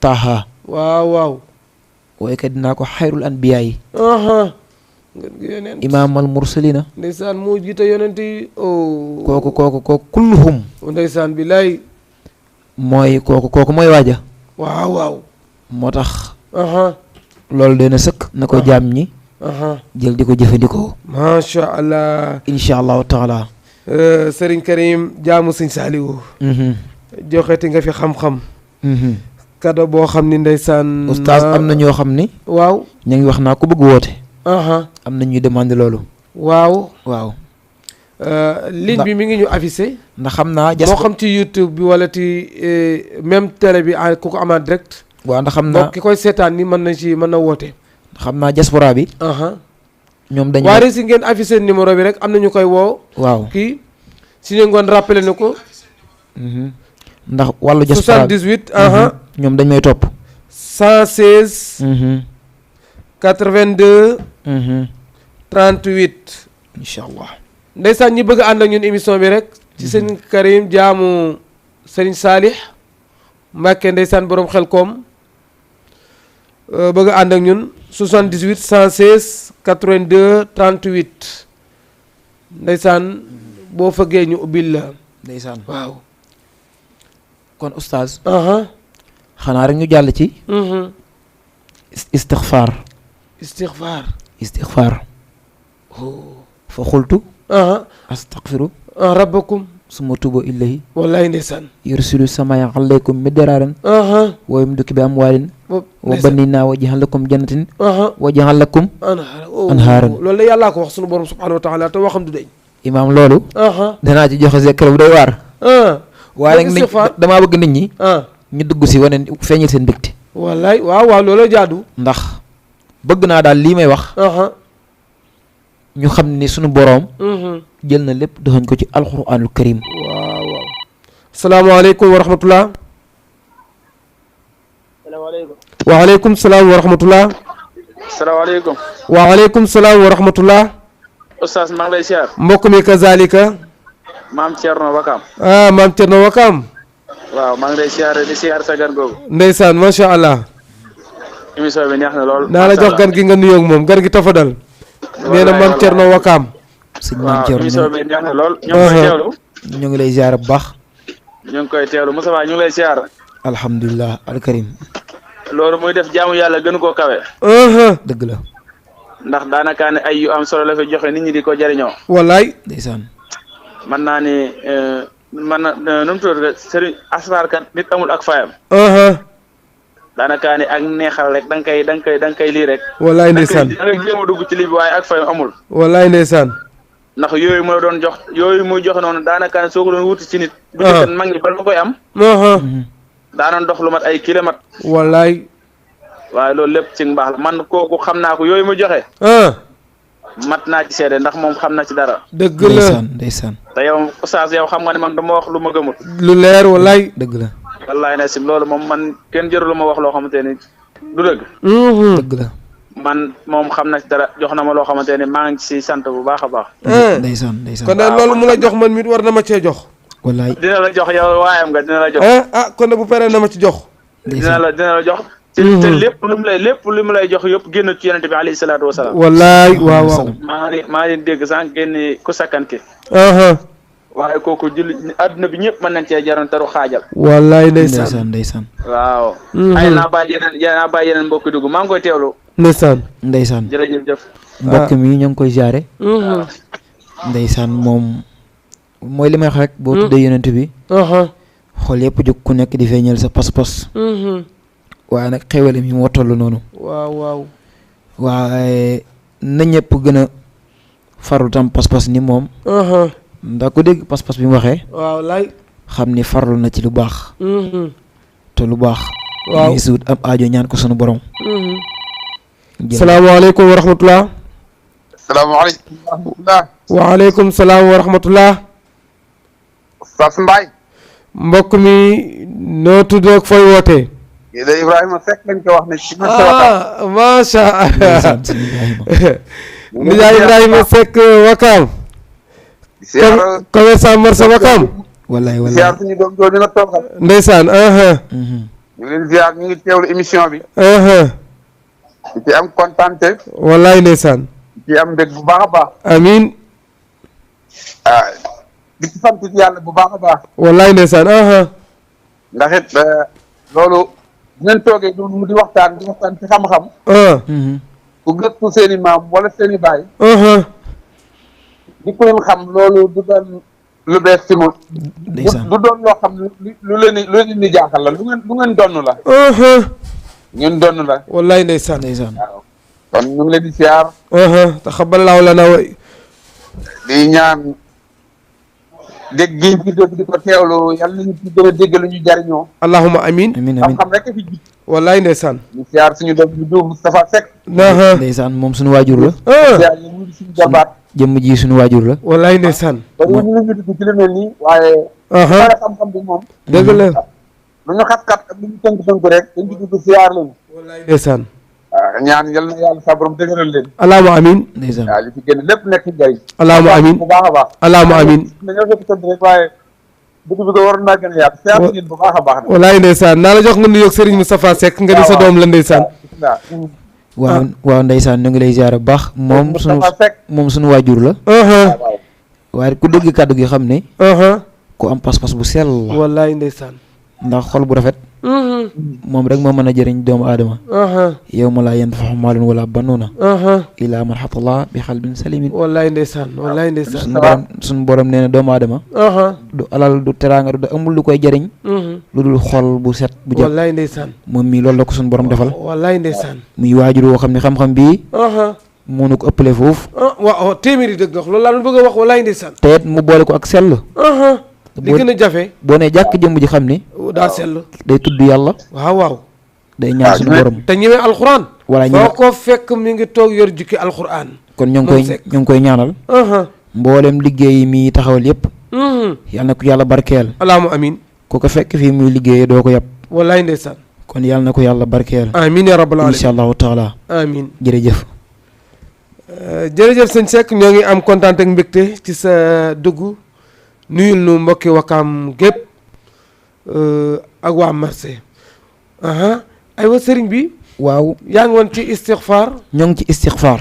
Taaha. waaw waaw. waaye kat dinaa ko xayrul anbiyaa yi. imaamal mursalina. ndeysaan moo jiite yonent yi. kooku kulluhum. ndeysaan bilaay. mooy kooku mooy waaja. waaw waaw. moo tax. loolu dana sëkk na ko jaam ñi. jël di ko jëfandikoo. macha allah. incha allahu taala. Serigne Karim jaamu Sëñ Saaliwu. joxeti nga fi xam-xam. kado boo xam ni ndeysaan. oustaz am na ñoo xam ni. waaw. ñu ngi wax naa ko bëgg woote. am na ñuy demandé loolu. waaw. waaw. ligne bi mi ngi ñu affiché. ndax xam naa. moo xam ci YouTube bi wala ci même télé bi ku ko amaat direct. waaw ndax xam naa ki koy seetaan ni mën na woote. xam naa diaspora bi. ñoom dañu. waaye si ngeen affiché numéro bi rek am na ñu koy woo. waaw kii si ñu ngoon rappelé na ko. ndax wàllu diaspora 78. ñoom dañ may topp. 116. 82. 38. incha allah. ndeysaan ñi bëgg a ànd ak ñun émission bi rek. ci sëñ Karim jaamu Serigne Salih Mbacke ndeysaan borom xel koom bëgg a ànd ak ñun 78 116 82 38 ndeysaan boo fëggee ñu ubbil la. ndeysaan waaw. kon oustaz. xanaa rek ñu jàll ci. istixfaar. istixfaar. fa xultu. astaghfiru rabbakum summa tuubu ilayhi wallahi ndeysaan yursilu samaya alaykum midraaran wa yumdidukum bi amwaalin wa baniina wa yaj'al lakum jannatin wa yaj'al lakum anhaaran. loolu la yàllaa ko wax sunu borom subhaanahu wa taala te waxam du deñ. imaam loolu. danaa ci joxe secret bu doy waar. waaye nag nit damaa bëgg nit ñi. ñu dugg si wane feeñal seen mbégte. wallaay waaw loolu jaadu. ndax bëgg naa daal lii may wax. ñu xam ni sunu boroom. jël na lépp doxañ ko ci alxuraanul karim. waaw. salaamaaleykum wa rahmatulah. salaamaaleykum. waaleykum salaam wa rahmatulah. salaamaaleykum. waaleykum salaam wa rahmatulah. Oustaz maa ngi lay siyaar. mbokk mi kazalika. maam Thierno Wakam. maam Thierno Wakam. waaw maa ngi lay siyaar di siyaar sa gan googu. ndeysaan macha allah. émission bi neex na lool. naa la jox gan gi nga nuyoo ak moom gan gi tafadal. nee na maam Thierno Wakam. sëñ maam Thierno émission bi neex na lool. ñu ngi koy teewlu. ñu ngi lay ziar bu baax. ñu ngi koy teewlu Moussa ñu ngi lay siyaar. alhamdulilah alkarim. loolu muy def jaamu yàlla gënu koo kawe. dëgg la. ndax daanaka ne ay yu am solo la fi joxe nit ñi di ko jëriñoo. wallaay. ndeysaan. mën naa ni mën na nu mu tudd sëriñ asraar kat nit amul ak fayam. daanaka ne ak neexal rek da nga koy lii rek. wallaay ndeysaan da ngay jéem a dugg ci lii bi waaye ak fayam amul. wallaay ndeysaan. ndax yooyu mu la doon jox yooyu muy joxe noonu daanaka ne soo ko doon wuti ci nit. bu njëkk mag ñi bala ma koy am. daanoon dox lu mat ay kilomètres. wallaay. waaye loolu lépp ci mbaax la man kooku xam naa ko yooyu mu joxe. mat naa ci seede ndax moom xam na ci dara. dëgg la ndeysaan ndeysaan. te yow oustaz yow xam nga ne man dama wax lu ma gëmul. lu leer wallaay. dëgg la. wallaay na sim loolu moom man kenn jëru lu ma wax loo xamante ni du dëgg. dëgg la. man moom xam na ci dara jox na ma loo xamante ni maa ngi ci sant bu baax a baax. ndeysaan ndeysaan. kon nag loolu mu la jox man mit war na ma cee jox. wallaay. dina la jox yow waayam nga dina la jox. kon nag bu paree na ma ci jox. dina la jox. te lépp lu mu lay jox yëpp génn ci yonente bi alayhi salaatu wasalaam. wallaay waaw waaw. maa ngi dégg sànq génn ku sakkan ki. waaye kooku julli adduna bi ñëpp mën nañ cee jaroon taru xaajal. wallaay ndeysaan ndeysaan. waaw. ay naa bàyyi yeneen mbokk dugg maa ngi koy teewlu. ndeysaan. ndeysaan. jërëjëf. mbokk mi ñu ngi koy jaare. ndeysaan moom mooy li may wax rek. boo tuddee yonent bi. xool yëpp jóg ku nekk di feeñal sa pas-pas. waaye nag xéwale mi moo toll noonu. waaw. waaye na ñëpp gën a farlu tam pas-pas ni moom. ndax ku dégg pas-pas bi mu waxee. waaw lay. xam ni farlu na ci lu baax. te lu baax. waaw muy suut am aajo ñaan ko sunu borom. salaamaaleykum wa rahmatulah. salaamaaleykum wa rahmatulah. waaleykum salaam wa rahmatulah. Oustaz Mbaye. mbokk mi noo tudd ak fooy wootee. kii de Ibrahima Seck lañ ko wax ne ci macha allah. nijaay Ibrahima Seck Wakam. commerçant marché Wakam. wallaay wallaay ziar suñu doom jooju nga toogal. ndeysaan. ñu leen ziar ñu ngi teewlu émission bi. di ci am kontante. wallaay ndeysaan. di ci am mbég bu baax a baax. amiin. di ci sant yàlla bu baax a baax. wallaay ndeysaan. ndax it loolu bu ngeen toogee du mu di waxtaan ci xam-xam. ku gëstu seen i maam wala seen i baay di ko leen xam loolu du doon lu bees ci moom du doon loo xam lu leen di jaaxal la lu ngeen donn la ngeen donn la wallaay ndeysaan waaw kon ñu ngi leen di siyaar taxabalaaw la na way di ñaan dégg gi di dégg di ko teewlu yàlla nañu ci gën a dégg lu ñu jariñoo allahumma amin xam-xam rek fi ji wallaay ndeysaan ñu siyaar suñu doom bi Diouf Moustapha Seck ndeysaan moom suñu waajur la siyaar yi mu suñu jabaat jëmm ji suñu waajur la wallaay ndeysaan ba ñu ñu dugg ci lu mel nii waaye xam-xam bi moom dëgg la lu ñu xat-xat ak lu ñu tënk-tënk rek dañ ci dugg siyaar lañu wallaay ndeysaan waaw ñaan yal na yàlla sa borom dëgëral leen allahumma amin ndeysaan waaw li ci génn lépp nekk njëriñ allahumma amin bu baax a baax allahumma amin dañoo fekk tëdd rek waaye dugg bi ko waroon naa gën a yaatu siyaar ngeen bu baax a baax wallaay ndeysaan naa la jox nga nuyoog Serigne Moustapha Seck nga di sa doom la ndeysaan waaw ndeysaan ñu ngi lay ziar bu baax moom suñu waajur la waaye ku dégg kàddu gi xam ne ku am pas-pas bu sell la wallaay ndeysaan ndax xol bu rafet moom rek moo mën a jëriñ doomu aadama yow ma laa yanfa'u maalun wala banuuna illaa man ataa bi qalbin salimin wallaay ndeysaan wallaay ndeysaan suñu borom nee na doomu aadama du alal du teraanga du amul lu koy jëriñ lu dul xol bu set bu jot wallaay ndeysaan moom mii loolu la ko suñu borom defal wallaay ndeysaan muy waajur woo xam ne xam-xam bii moo nu ko ëppale foofu waaw téeméeri dëgg wax loolu laa doon bëgg a wax wallaay ndeysaan te it mu boole ko ak sell li gën a jafe boo ne jàkk jëmm ji xam ne daa sell day tudd yàlla waaw day ñaan suñu borom te ñëwee alxuraan wala foo ko fekk mi ngi toog yor jukki alxuraan kon ñu ngi koy ñaanal mboolem liggéey yi mi taxawal yépp yàlla na ko yàlla barkeel allahumma amin ku ko fekk fii muy liggéeyee doo ko yàpp wallaay ndeysaan kon yàlla na ko yàlla barkeel amin ya rabbal alamin insha allahu taala amin jërëjëf jërëjëf sëñ Seck ñoo ngi am kontaan ak mbégte ci sa dugg nuyul nu mbokki Wakaam gépp ak waa marché aywa sëriñ bi waaw yaa ngi woon ci istixfaar ñoo ngi ci istixfaar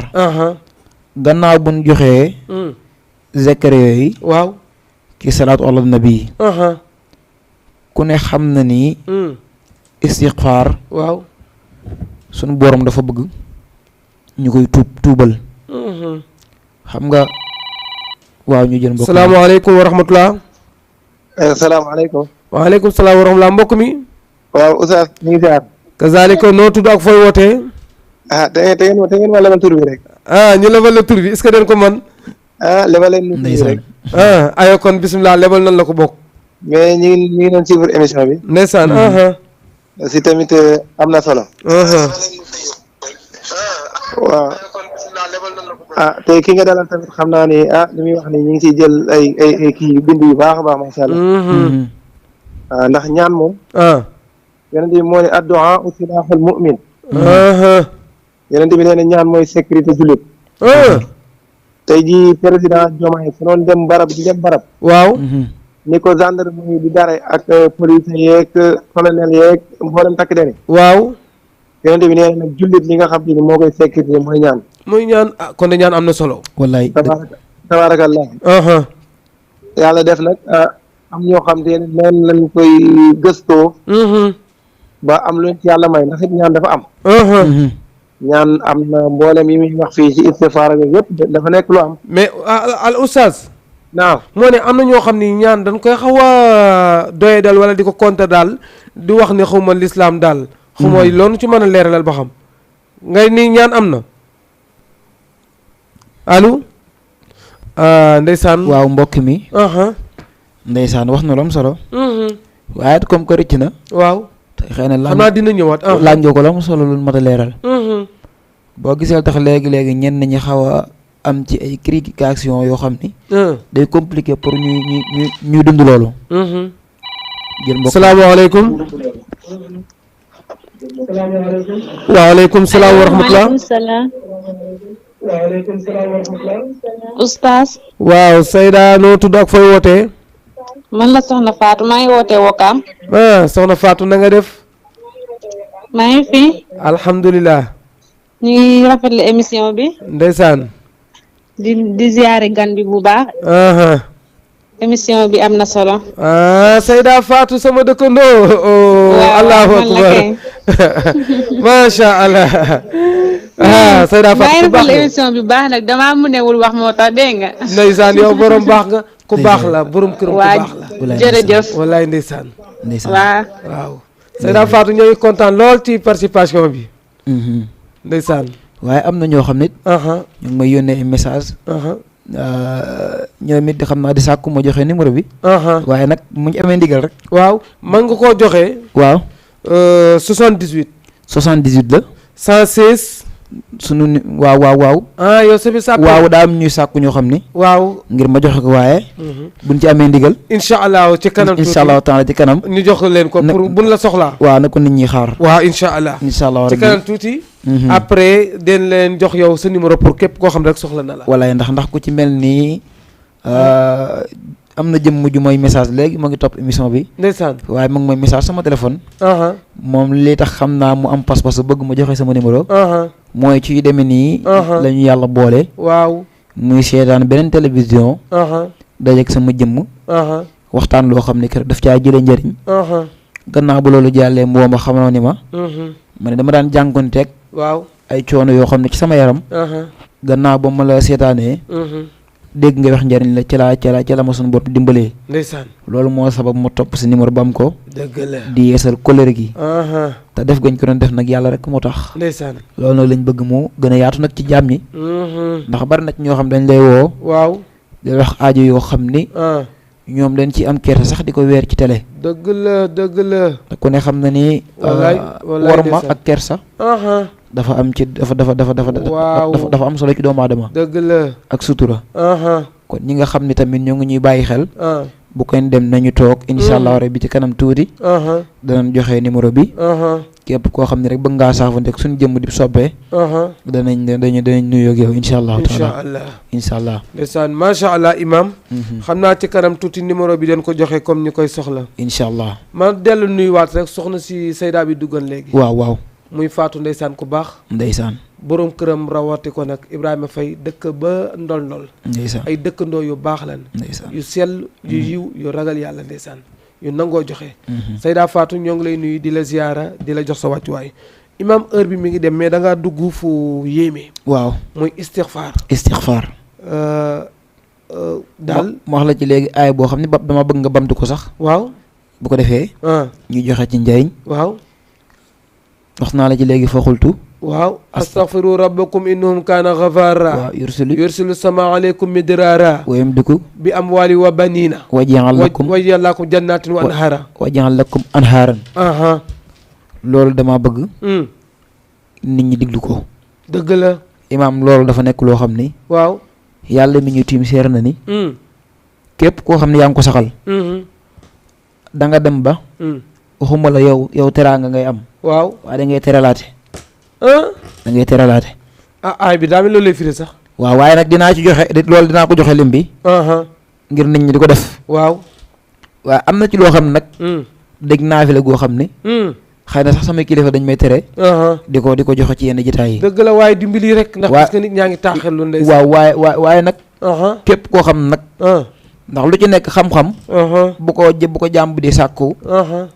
gannaaw bu ñu joxee zekare yooyu waaw ci salaatu ala nabi ku ne xam na ni istixfaar waaw sunu borom dafa bëgg ñu koy tuubal xam nga waaw ñu jël mbokk salaamaaleykum wa rahmatulah salaamaaleykum waaleykum salaam wa rahmatulah mbokk mi waaw Oustaz ñu ngi ziar kazalika noo tudd ak fooy wootee te ngeen ma lebal tur bi rek ñu lebal la tur bi est-ce que den ko man lebal leen tur bi rek ayo kon bisimilah lebal nan la ko bokk mais ñu ngi doon suivre émission bi ndeysaan si tamit am na solo waaw te ki nga dalal tamit xam naa ni li muy wax ni ñu ngi ciy jël ay kii bind yu baax a baax macha allah ndax ñaan moom yonent bi moo ne addu'a silaaxul mu'min yonent bi nee na ñaan mooy sécurité jullit tey jii président Diomaye su doon dem barab di dem barab waaw ni ko gendarmerie di dare ak police yeeg colonel yeeg mboolem takk deni waaw yonent bi nee na nag jullit li nga xam ni moo koy sécurité mooy ñaan muy ñaan kon de ñaan am na solo wallaay tabaarakallah yàlla def nag am ñoo xam te ne noonu lañ koy gëstoo ba am lu ci yàlla may ndax it ñaan dafa am ñaan am na mboolem yi muy wax fii ci istifaara bi yëpp dafa nekk lu am mais al oustaz naam moo ne am na ñoo xam ni ñaan dañ koy xaw a doye dal wala di ko compter daal di wax ne xaw ma lislaam daal xaw ma loolu ci mën a leeralal ba xam ngay ni ñaan am na allo ndeysaan waaw mbokk mi ndeysaan wax na lu am solo waaye it comme que rëcc na waaw te xëy na xam naa dina ñëwaat laaj nga ko lu am solo lu mat a leeral boo gisee tax léegi-léegi ñenn ñi xaw a am ci ay critication yoo xam ni day compliqué pour ñuy dund loolu jël mbokk salaamaaleykum waaleykum salaam wa rahmatulah waaleykum salaam wa rahmatulah. Oustaz. waaw Seyda noo tudd ak fooy wootee. man la Soxna Fatou maa ngi wootee Wakaam. Soxna Fatou na nga def. maa ngi fi. alhamdulilah. ñu ngi rafetlu émission bi. ndeysaan. di ziare gan bi bu baax. émission bi am na solo. Seyda Fatou sama dëkkandoo. waaw allahu akbar macha allah. Seyda Fatou ku baax émission bi baax nag damaa mënewul wax moo tax dégg nga. ndeysaan yow borom baax nga ku baax la borom këram ku baax la. jërëjëf wallaay ndeysaan. waaw. Seyda Fatou ñoo ngi kontaan lool ci participation bi. ndeysaan. waaye am na ñoo xam nit ñu ngi may yónnee ay message ñoom it xam naa di sàkku ma joxe numéro bi. waaye nag mu ngi amee ndigal rek. waaw mën nga koo joxe. waaw. 78. 78 la. 116. sunu waaw. yow sa bi sàkku. waaw daa am ñuy sàkku ñoo xam ni. waaw ngir ma joxe ko waaye. buñ ci amee ndigal. incha allah ci kanam tuuti incha allah taala ci kanam. ñu jox leen ko pour buñ la soxlaa. waaw na ko nit ñi xaar. waaw incha allah. incha allah ci kanam tuuti. après den leen jox yow sa numéro pour képp koo xam rek soxla na la. walaay ndax ku ci mel nii am na jëmm ju mooy message léegi mu ngi topp émission bi. ndeysaan. waaye mu ngi mooy message sama téléphone. moom li tax xam naa mu am pas-pas bëgg ma joxe sama numéro. mooy ci demee nii. la ñu yàlla boole. waaw. muy seetaan beneen télévision. dajeeg sama jëmm. waxtaan loo xam ne kër daf caa jëlee njëriñ. gannaaw bu loolu jàllee mboo ma xamoon ni ma. ma ne dama daan jànkonteeg. waaw ay coono yoo xam ne ci sama yaram. gannaaw ba ma la seetaanee. dégg nga wax njëriñ la ci la ma suñu bopp dimbalee. ndeysaan. loolu moo sabab ma topp si numéro ba am ko. dëgg la di yeesal kóllëre gi. te def gañ ko doon def nag yàlla rek moo tax. ndeysaan. loolu nag lañ bëgg mu gën a yaatu nag ci jaam ñi. ndax bari na ci ñoo xam dañ lay woo. waaw. di wax aajo yoo xam ni. ñoom dañ ci am kersa sax di ko weer ci télé. dëgg la. te ku ne xam na ni. wallaay worma ak kersa. dafa am ci dafa am solo ci doomu aadama. dëgg la. ak sutura. kon ñi nga xam ni tamit ñoo ngi ñuy bàyyi xel. bu koy dem nañu toog. incha allah rabbi ci kanam tuuti. danañ joxe numéro bi. képp koo xam ne rek bëgg ngaa saafanteeg suñu jëmm di soppee. danañ nuyoo ak yow incha allah. incha allah. ndeysaan macha allah imam. xam naa ci kanam tuuti numéro bi dañ ko joxe comme ñu koy soxla. incha allah. ma dellu nuyuwaat rek soxna si Seyda bi duggoon léegi. waaw. muy Fatou ndeysaan ku baax. ndeysaan. borom këram rawati ko nag Ibrahima Faye dëkk ba ndol. ndeysaan. ay dëkkandoo yu baax lan. ndeysaan. yu sell yu yiw yu ragal yàlla ndeysaan. yu nangoo joxe. Seyda Fatou ñoo ngi lay nuyu di la ziyaara di la jox sa wàccuwaay. imam heure bi mi ngi dem mais da ngaa dugg fu yéeme. waaw muy istixfaar. daal ma wax la ci léegi aay boo xam ne dama bëgg nga bamtu ko sax. waaw. bu ko defee. ñu joxe ci njëriñ. waaw. wax naa la ci léegi fa xultu. waaw. astaghfiru rabbakum innahum kaana ghafaara. waaw yursilu sama aleykum midraara. wa yamdiku bi amwaali wa baniina. wa ja'al lakum jannatin wa anhaara. wa ja'al lakum anhaaran. loolu dama bëgg. nit ñi diglu ko. dëgg la. imaam loolu dafa nekk loo xam ni. waaw. yàlla mi ñu tiim seer na ni. képp koo xam ne yaa ngi ko saxal. da nga dem ba. waxuma la yow teraanga ngay am. waaw waaye da ngay teralaate. da ngay teralaate. aay bi daa mel loolu lay firi sax. waaw waaye nag dinaa ko joxe lim bi. ngir nit ñi di ko def. waaw. waaye am na ci loo xam ne nag. dégg naa fi la goo xam ni. xëy na sax samay kilifa dañ may tere. di ko joxe ci yenn jotaay yi. dëgg la waaye dimbali rek. ndax parce que nit ñaa ngi taaxel lu ndey. waaw waaye nag. képp koo xam nag. ndax lu ci nekk xam-xam. bu ko jàmb di sàkku.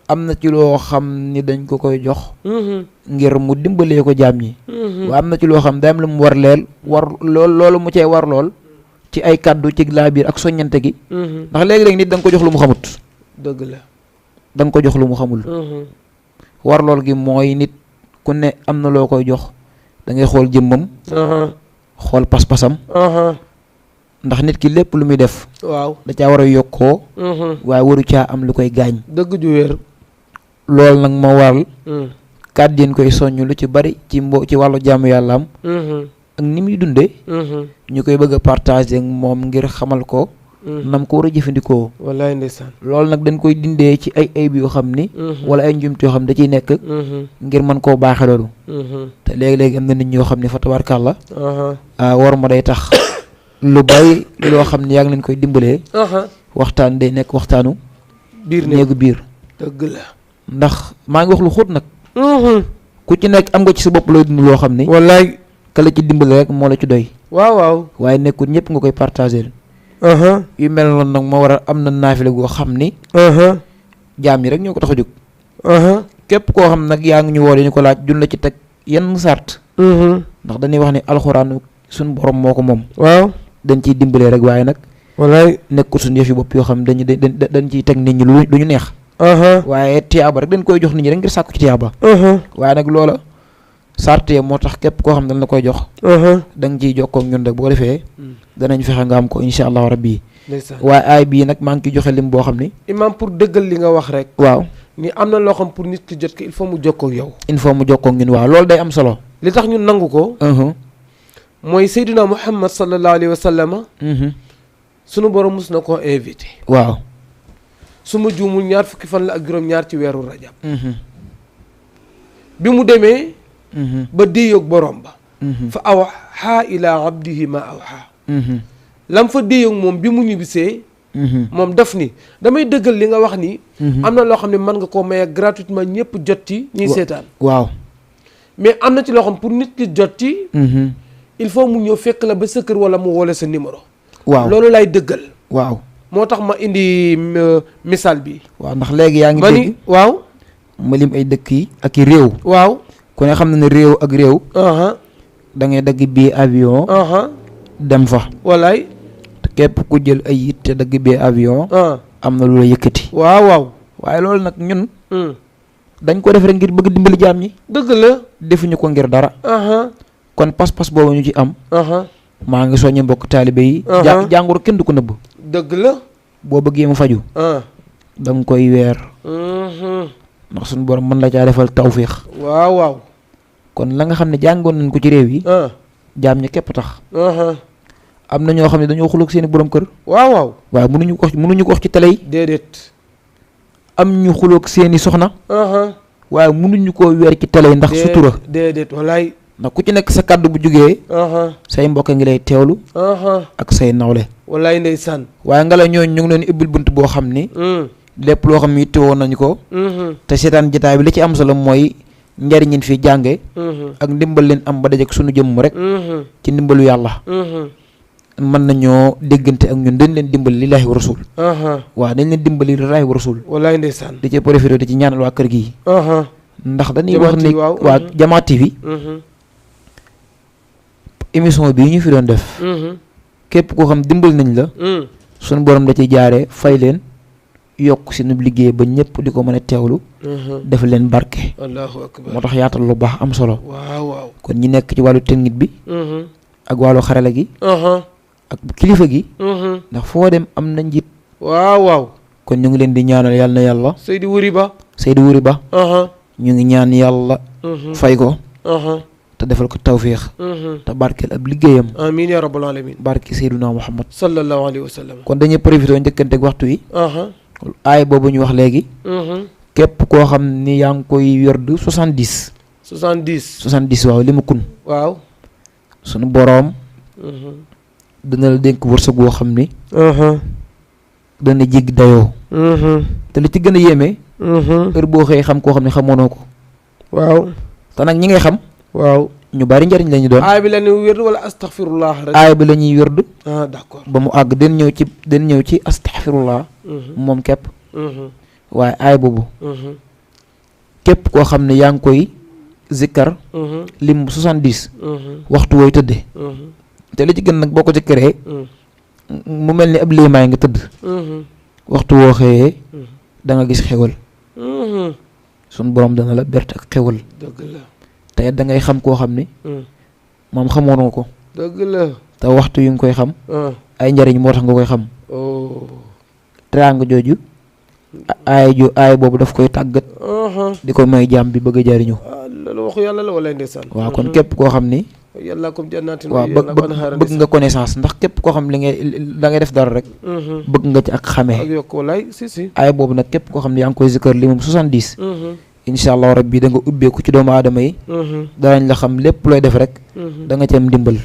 am na ci loo xam ni dañ ko koy jox. ngir mu dimbalee ko jaam ñi. waaye am na ci loo xam day am lu mu war loolu mu cee war lool. ci ay kaddu ci laa biir ak soññante gi. ndax léegi-léegi nit da nga ko jox lu mu xamut. dëgg la. da nga ko jox lu mu xamul. war lool gi mooy nit ku ne am na loo koy jox da ngay xool jëmmam. xool pas-pasam. ndax nit ki lépp lu muy def. waaw da caa war a yokkoo. waaye waru caa am lu koy gaañ. dëgg ju wér. loolu nag moo waral. kàddu yi koy soññ lu ci bari ci wàllu jaamu yàlla am. ak ni muy dundee. ñu koy bëgg a partager moom ngir xamal ko. nam ko war a jëfandikoo. wallaay ndeysaan. loolu nag dañ koy dindee ci ay ayib yoo xam ni. wala ay njumte yoo xam da ciy nekk. ngir mën koo baaxee loolu. te léegi-léegi am na nit ñoo xam ne fa tabarkàlla. war ma day tax. lu bay loo xam ne yaa ngi leen koy dimbalee. waxtaan day nekk waxtaanu. néegu biir. dëgg la. ndax maa ngi wax lu xóot nag. ku ci nekk am nga ci sa bopp looy dund loo xam ni. wallaay. ka la ci dimbale rek moo la ci doy. waaw. waaye nekkul ñëpp nga koy partager. yu mel noonu nag moo war a am na naafile goo xam ni. jaam ñi rek ñoo ko tax a jóg. képp koo xam nag yaa ngi ñu woo ñu ko laaj dun la ci teg yenn sart ndax dañuy wax ni alxuraan suñ borom moo ko moom waaw dañ ciy dimbalee rek waaye nag wallaay nekkul suñ yëf yi bopp yoo xam dañ ciy teg nit ñi lu ñu neex waaye tiyaaba rek dañ koy jox nit ñi rek ngir sàkku ci tiyaaba waaye nag loola sart ya moo tax képp koo xam ne dañ la koy jox da nga ciy jokkoo ak ñun rek boo defee danañ fexe nga am ko insha allahu rabbi waaye aay bii nag maa ngi ciy joxe lim boo xam ni imam pour dëggal li nga wax rek waaw ni am na loo xam pour nit ki jot ko il faut mu jokkoo ak yow il faut mu jokkoo ak ñun waaw loolu day am solo li tax ñun nangu ko mooy Seydina Muhammad sallallahu alayhi wa sallam sunu borom mus na koo invité waaw su ma juumul 20 fan la ak juróom-ñaar ci weeru rajab bi mu demee ba déeyoog borom ba fa awxaa ila abdihi ma awxaa lam fa déeyoog moom bi mu ñibbisee moom daf ni damay dëggal li nga wax ni am na loo xam ne mën nga koo maye gratuitement ñëpp jot ci ñuy seetaan waaw mais am na ci loo xam pour nit ki jot ci il faut mu ñëw fekk la ba sa kër wala mu woole sa numéro waaw loolu lay dëggal waaw moo tax ma indi misaal bi waaw ndax léegi yaa ngi ma dégg ni waaw ma lim ay dëkk yi ak i réew waaw ku ne xam na ne réew ak réew da ngay dagg bii avion dem fa walaay te képp ku jël ay yitte dagg bii avion am na lu la yëkkati waaw waaw waaye loolu nag ñun dañ ko def rek ngir bëgg dimbali jaam ñi dëgg la defuñu ko ngir dara kon pas-pas boobu ñu ci am maa ngi soññe mbokk taalibe yi jàngoro kenn du ko nëbb dëgg la boo bëggee mu faju da nga koy weer ndax suñu borom mën la caa defal tawfiix waaw waaw kon la nga xam ne jàngoon nañ ko ci réew yi jaam ñi képp tax am na ñoo xam ne dañoo xuloog seeni borom kër waaw waaw waaye mënuñu ko wax ci télé yi déedéet am ñu xuloog seeni soxna waaye mënuñu koo weer ci télé yi ndax sutura déedéet walaay ndax ku ci nekk sa kàddu bu jugee say mbokk ngi lay teewlu ak say nawle walaay ndeysaan waaye nga la ñooñu ñu ngi leen ibbil bunt boo xam ni lépp loo xam ne yittewoo nañu ko te seetaan jotaay bi li ci am solo mooy njariñin fi jànge ak ndimbal leen am ba dajek suñu jëmm rek ci ndimbalu yàlla mën nañoo déggante ak ñun dañ leen dimbali lillaahi wa rasul waaw dañ leen dimbali lillaahi wa rasul walaay ndeysaan di ci profité di ci ñaanal waa kër gi ndax dañuy wax ni waaw waa Jamaa TV émission bii ñu fi doon def képp koo xam dimbal nañ la suñu borom da ciy jaaree fay leen yokk si nu liggéey ba ñëpp di ko mën a teewlu def leen barke allahu akbar moo tax yaatal lu baax am solo waaw waaw kon ñi nekk ci wàllu technique bi ak wàllu xarala gi ak kilifa gi ndax foo dem am na njiit waaw waaw kon ñu ngi leen di ñaanal yàlla na yàlla Seydou Wuri Ba ñu ngi ñaan yàlla fay ko te defal ko tawfiix te barkeel ab liggéeyam amiin ya rabbal alamin barke Seyduna Muhammad sallallahu alayhi wa sallam kon dañuy profité njëkkante ak waxtu yi aay boobu ñu wax léegi képp koo xam ni yaa ngi koy werdu 70 waaw li mu kun waaw sunu boroom dana la dénk wërsëg boo xam ni dana jéggi dayoo te li ci gën a yéeme heure boo xëyee xam koo xam ne xamoonoo ko waaw te nag ñi ngay xam waaw ñu bari njariñ la ñu doon aay bi la ñuy wérd wala astaghfirullah rek aay bi la ñuy wérd d'accord ba mu àgg den ñëw ci astaghfirullah moom képp waaye aay boobu képp koo xam ne yaa ngi koy zikkar lim 70 waxtu wooy tëdde te li ci gën nag boo ko zikkaree mu mel ni ab liimaay nga tëdd waxtu woo xëyee da nga gis xewal suñ borom dana la berte ak xewal dëgg la te da ngay xam koo xam ni moom xamoonoo ko dëgg la te waxtu yu nga koy xam ay njariñ moo tax nga koy xam teraanga jooju aay boobu daf koy tàggat di ko may jaam bi bëgg a jariñu loolu waxu yàlla la wala ndeysaan waaw kon képp koo xam ni yàlla comme jannatin waaw bëgg nga connaissance ndax képp koo xam li ngay da ngay def dara rek bëgg nga ci ak xamee ak yokk walaay si aay boobu nag képp koo xam ne yaa ngi koy zikkar li moom 70 incha allah rabbi da nga ubbeeku ci doomu aadama yi danañ la xam lépp looy def rek da nga ci am ndimbal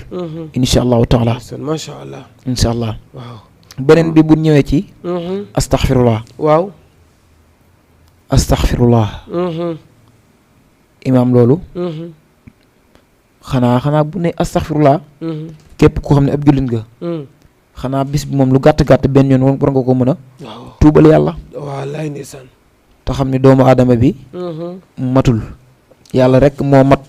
incha allahu taala macha allah incha allah waaw beneen bi bu ñëwee ci astaghfirullah waaw astaghfirullah imaam loolu xanaa bu ne astaghfirullah képp koo xam ne ab jullit nga xanaa bis bi moom lu gàtt-gàtt benn yoon war nga ko mën a tuubal yàlla waaw laay ndeysaan te xam ne doomu aadama bi matul yàlla rek moo mat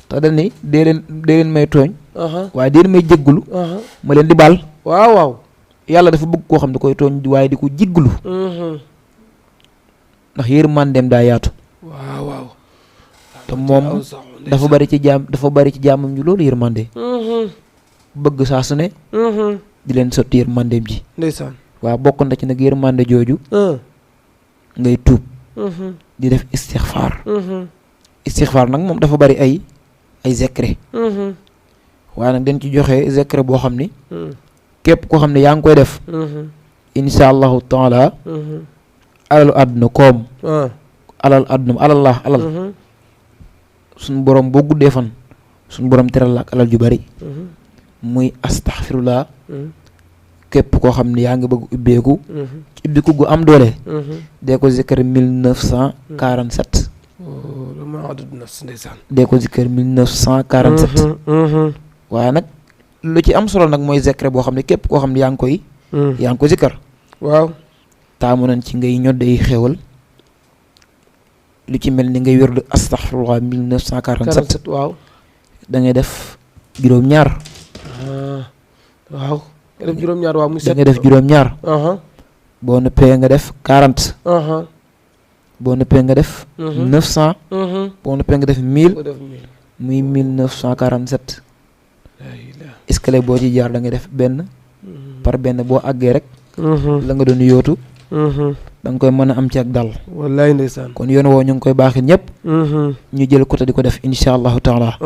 te dañ ni dee leen may tooñ waaye dee leen may jéggulu ma leen di baal waaw waaw yàlla dafa bëgg koo xam ne koy tooñ waaye di ko jéggulu ndax yërmandeem daa yaatu waaw waaw te moom dafa bari ci jaamam ñu loolu yërmande bëgg saa su ne di leen sotti yërmandeem ji ndeysaan waaw bokk na ci nag yërmande jooju ngay tuub di def istixfaar nag moom dafa bari ay secret waaye nag dañ ci joxe secret boo xam ni képp koo xam ne yaa ngi koy def insha allahu taala alalu àdduna koom alal suñu borom boo guddee fan suñu borom teral la ak alal ju bari muy astaxfirullah képp koo xam ne yaa ngi bëgg ubbeeku ci ubbiku gu am doole dee ko zikkar 1947 dee ko zikkar 1947 waaye nag lu ci am solo nag mooy zikkar boo xam ne képp koo xam ne yaa ngi ko zikkar waaw taamu nañ ci ngay ñodde ay xéewal lu ci mel ni ngay wérdu astaxfirullah 1947 waaw da ngay def juróom-ñaar waaw nga def juróom-ñaar waaw muy da ngay def juróom-ñaar boo noppee nga def 40 boo noppee nga def 900 boo noppee nga def 1000 muy 1947 escalier boo ci jaar da ngay def benn par benn boo àggee rek la nga doon yóotu da nga koy mën a am ci ak dal wallaay ndeysaan kon yoon woo ñu ngi koy baaxit ñëpp ñu jël côté di ko def insha allahu taala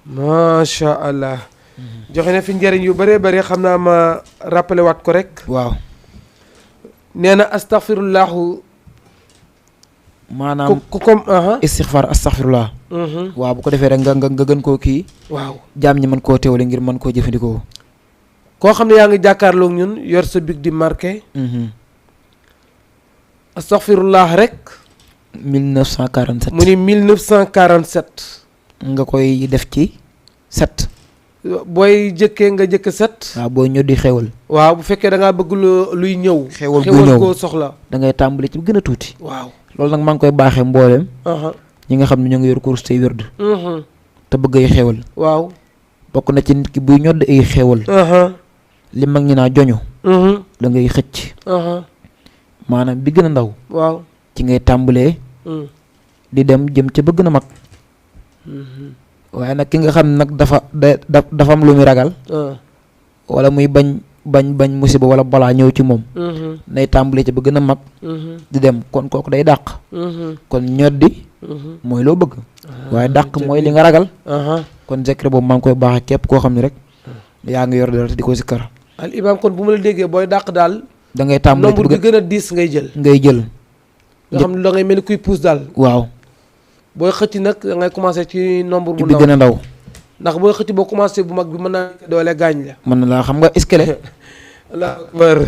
macha allah joxe na fi njëriñ yu bëree bëri xam naa ma rappelé waat ko rek waaw nee na astaghfirullahu maanaam ku comme istixfar astaghfirullah waaw bu ko defee rek nga gën koo kii waaw jaam ñi mën koo teewale ngir mën koo jëfandikoo koo xam ne yaa ngi jàkkaarloog ñun yor sa big di marqué astaghfirullah rek 1947 mu ni 1947 nga koy def ci 7 booy jëkkee nga jëkk 7 waaw booy ñëw di xewal waaw bu fekkee da ngaa bëgg luy ñëw xewal bu ñëw koo soxla da ngay tàmbali ci gën a tuuti waaw loolu nag maa ngi koy baaxee mbooleem ñi nga xam ne ñoo ngi yor course tey wérd te bëgg ay xewal waaw bokk na ci nit ki buy ñodd ay xewal li mag ñi naa joñu da ngay xëcc maanaam bi gën a ndaw waaw ci ngay tàmbalee di dem jëm ca bëgg na mag waaye nag ki nga xam ne nag dafa am lu muy ragal wala muy bañ musiba wala balaa ñëw ci moom day tàmbalee ca bëgg na mag di dem kon kooku day dàq kon ñoddi mooy loo bëgg waaye dàq mooy li nga ragal kon secret boobu maa ngi koy baaxee képp koo xam ne rek yaa ngi yor dara di ko sikkar al imam kon bu ma la déggee booy dàq daal da ngay tàmbalee nombre bi gën a diis ngay jël nga xam ne da ngay mel ni kuy pousse daal waaw booy xëcc nag da ngay commencé ci nombre bu bi gën a ndaw ndax booy xëcc boo commencé bu mag bi mën naa doole gaañ la mën na laa xam nga escalier Allah akbar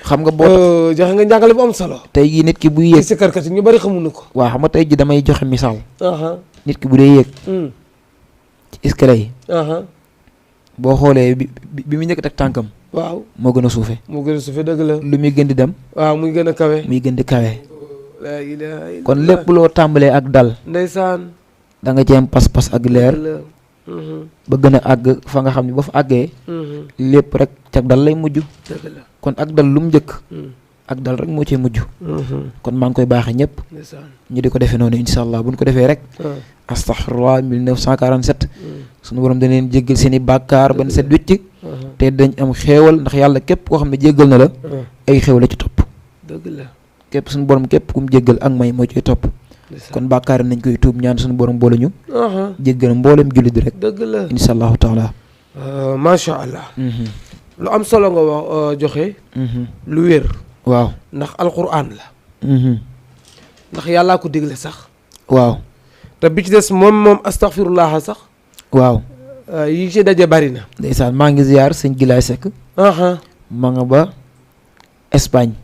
xam nga boo joxe nga njàngale bu am solo tey jii nit ki buy yéeg si karkat ñu bari xamuñu ko waaw xam nga tey jii damay joxe misaal nit ki bu dee yéeg ci escalier yi boo xoolee bi mu njëkk teg tànkam waaw moo gën a suufe dëgg la lu muy gën di dem waaw muy gën a kawe muy gën di kawe la ilaha illallah kon lépp loo tàmbalee ak dal ndeysaan da nga ci am pas-pas ak leer ba gën a àgg fa nga xam ne ba fa àggee lépp rek cag dal lay mujj kon ak dal lu mu njëkk ak dal rek moo cee mujj kon maa ngi koy baaxee ñëpp ñu di ko defee noonu insha allah bu ñu ko defee rek astaghfirullah 1947 suñu borom dañ leen jéggal seen i bàkkaar ban set wicc te dañ am xéewal ndax yàlla képp koo xam ne jéggal na la ay xéewal la ci topp dëgg la képp suñu borom képp ku mu jéggal ak may moo ciy topp kon bàkkaar nañ koy tuub ñaan suñu borom boole ñu jéggal mboolem jullit rek dëgg la insha allahu taala macha allah lu am solo nga wax joxe lu wér waaw ndax alquran la ndax yàllaa ko digle sax waaw te bi ci des moom astaghfirullah sax waaw yi ci daje bari na ndeysaan maa ngi ziyaar sëñ Gilaay Sekk ma nga ba Espagne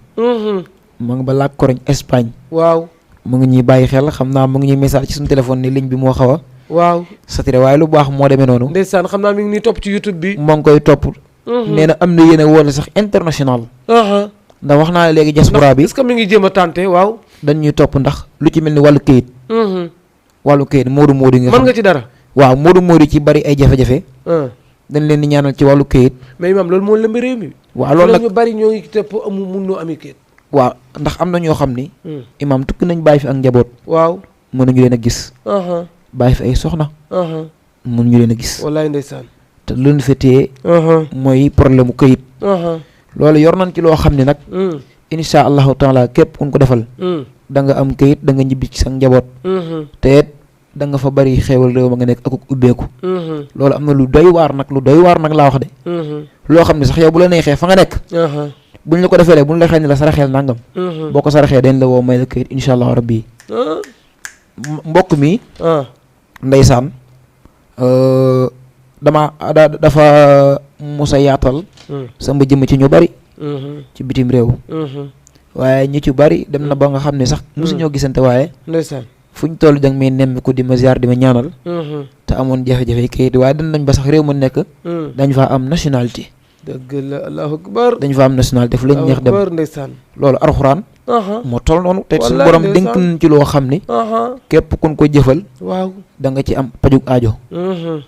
ma nga ba La Corogne Espagne waaw mu ngi ñuy bàyyi xel xam naa mu ngi ñuy message ci suñu téléphone ni ligne bi moo xaw a waaw saturé waaye lu baax moo demee noonu ndeysaan xam naa mi ngi nii topp ci YouTube bi moo ngi koy topp nee na am na yéen a woote sax international ndax wax naa la léegi diaspora bi est-ce que mi ngi jéem a tànte waaw dañ ñuy topp ndax lu ci mel ni wàllu këyit wàllu kayit moodu moodu nga mën xam nga ci dara. waaw moodu moodu ci bari ay jafe-jafe dañ leen di ñaanal ci wàllu kayit. mais imam loolu moo lëmb réew mi. waaw loolu nag ñu bari ñoo ngi te mun noo amee kayit. waaw ndax am na ñoo xam ni imam tukki nañ bàyyi fi ak njaboot. waaw mënuñu leen a gis. bàyyi fi ay soxna. mënuñu leen a gis. wallaay ndeysaan. te lu leen fa téye mooy problème mu kayit. loolu yor nañ ci loo xam ne nag. insha allahu taala képp kun ko defal. da nga am kayit da nga ñibbi ci sa njaboot. te it da nga fa bari xéewal réew ma nga nekk ak ubbeeku. loolu am na lu doy waar nag laa wax de. loo xam ne sax yow bu la neexee fa nga nekk. buñ la ko defee buñ la xëy ne la saraxeel nangam. boo ko saraxee dañ la woo may la kayit insha allahu rabbi. mbokk mi. ndeysaan dafa musa yaatal. sama jëmm ci ñu bari. ci bitim réew. waaye ñu ci bari dem na ba nga xam ne sax mosuñoo gisante waaye. ndeysaan fu ñu toll danga may nemmiku di ma ziar di ma ñaanal. te amoon jafe-jafe kayit waaye dem nañ ba sax réew ma nekk. dañ faa am nationalité. dëgg la allahu akbar. dañ fa am nationalité fu lañ neex dem ndeysaan loolu alxuraan. moo toll noonu te suñu borom dénk nañ ci loo xam ni. képp kun ko jëfal. waaw da nga ci am pajug aajo.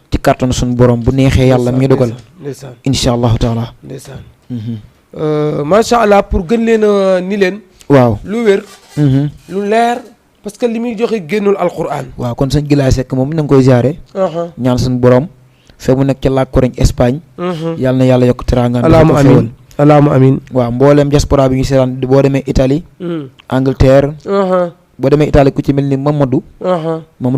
ci kàttan suñu borom bu neexee yàlla mi dogal. ndeysaan incha allahu taala. ndeysaan. macha allah pour gën leen a ni leen. waaw lu wér. lu leer parce que li muy joxe génnul alquran. waaw kon sëñ Gilaay Sekk moom na nga koy jaare ñaan suñu borom. fekk mu nekk ca La Corogne Espagne. yàlla na yàlla yokk teraanga. allahumma amiin allahumma amiin. waaw mboolem diaspora bi ñu seetaan boo demee Italie. Angleterre. boo demee Italie ku ci mel ni Mamadou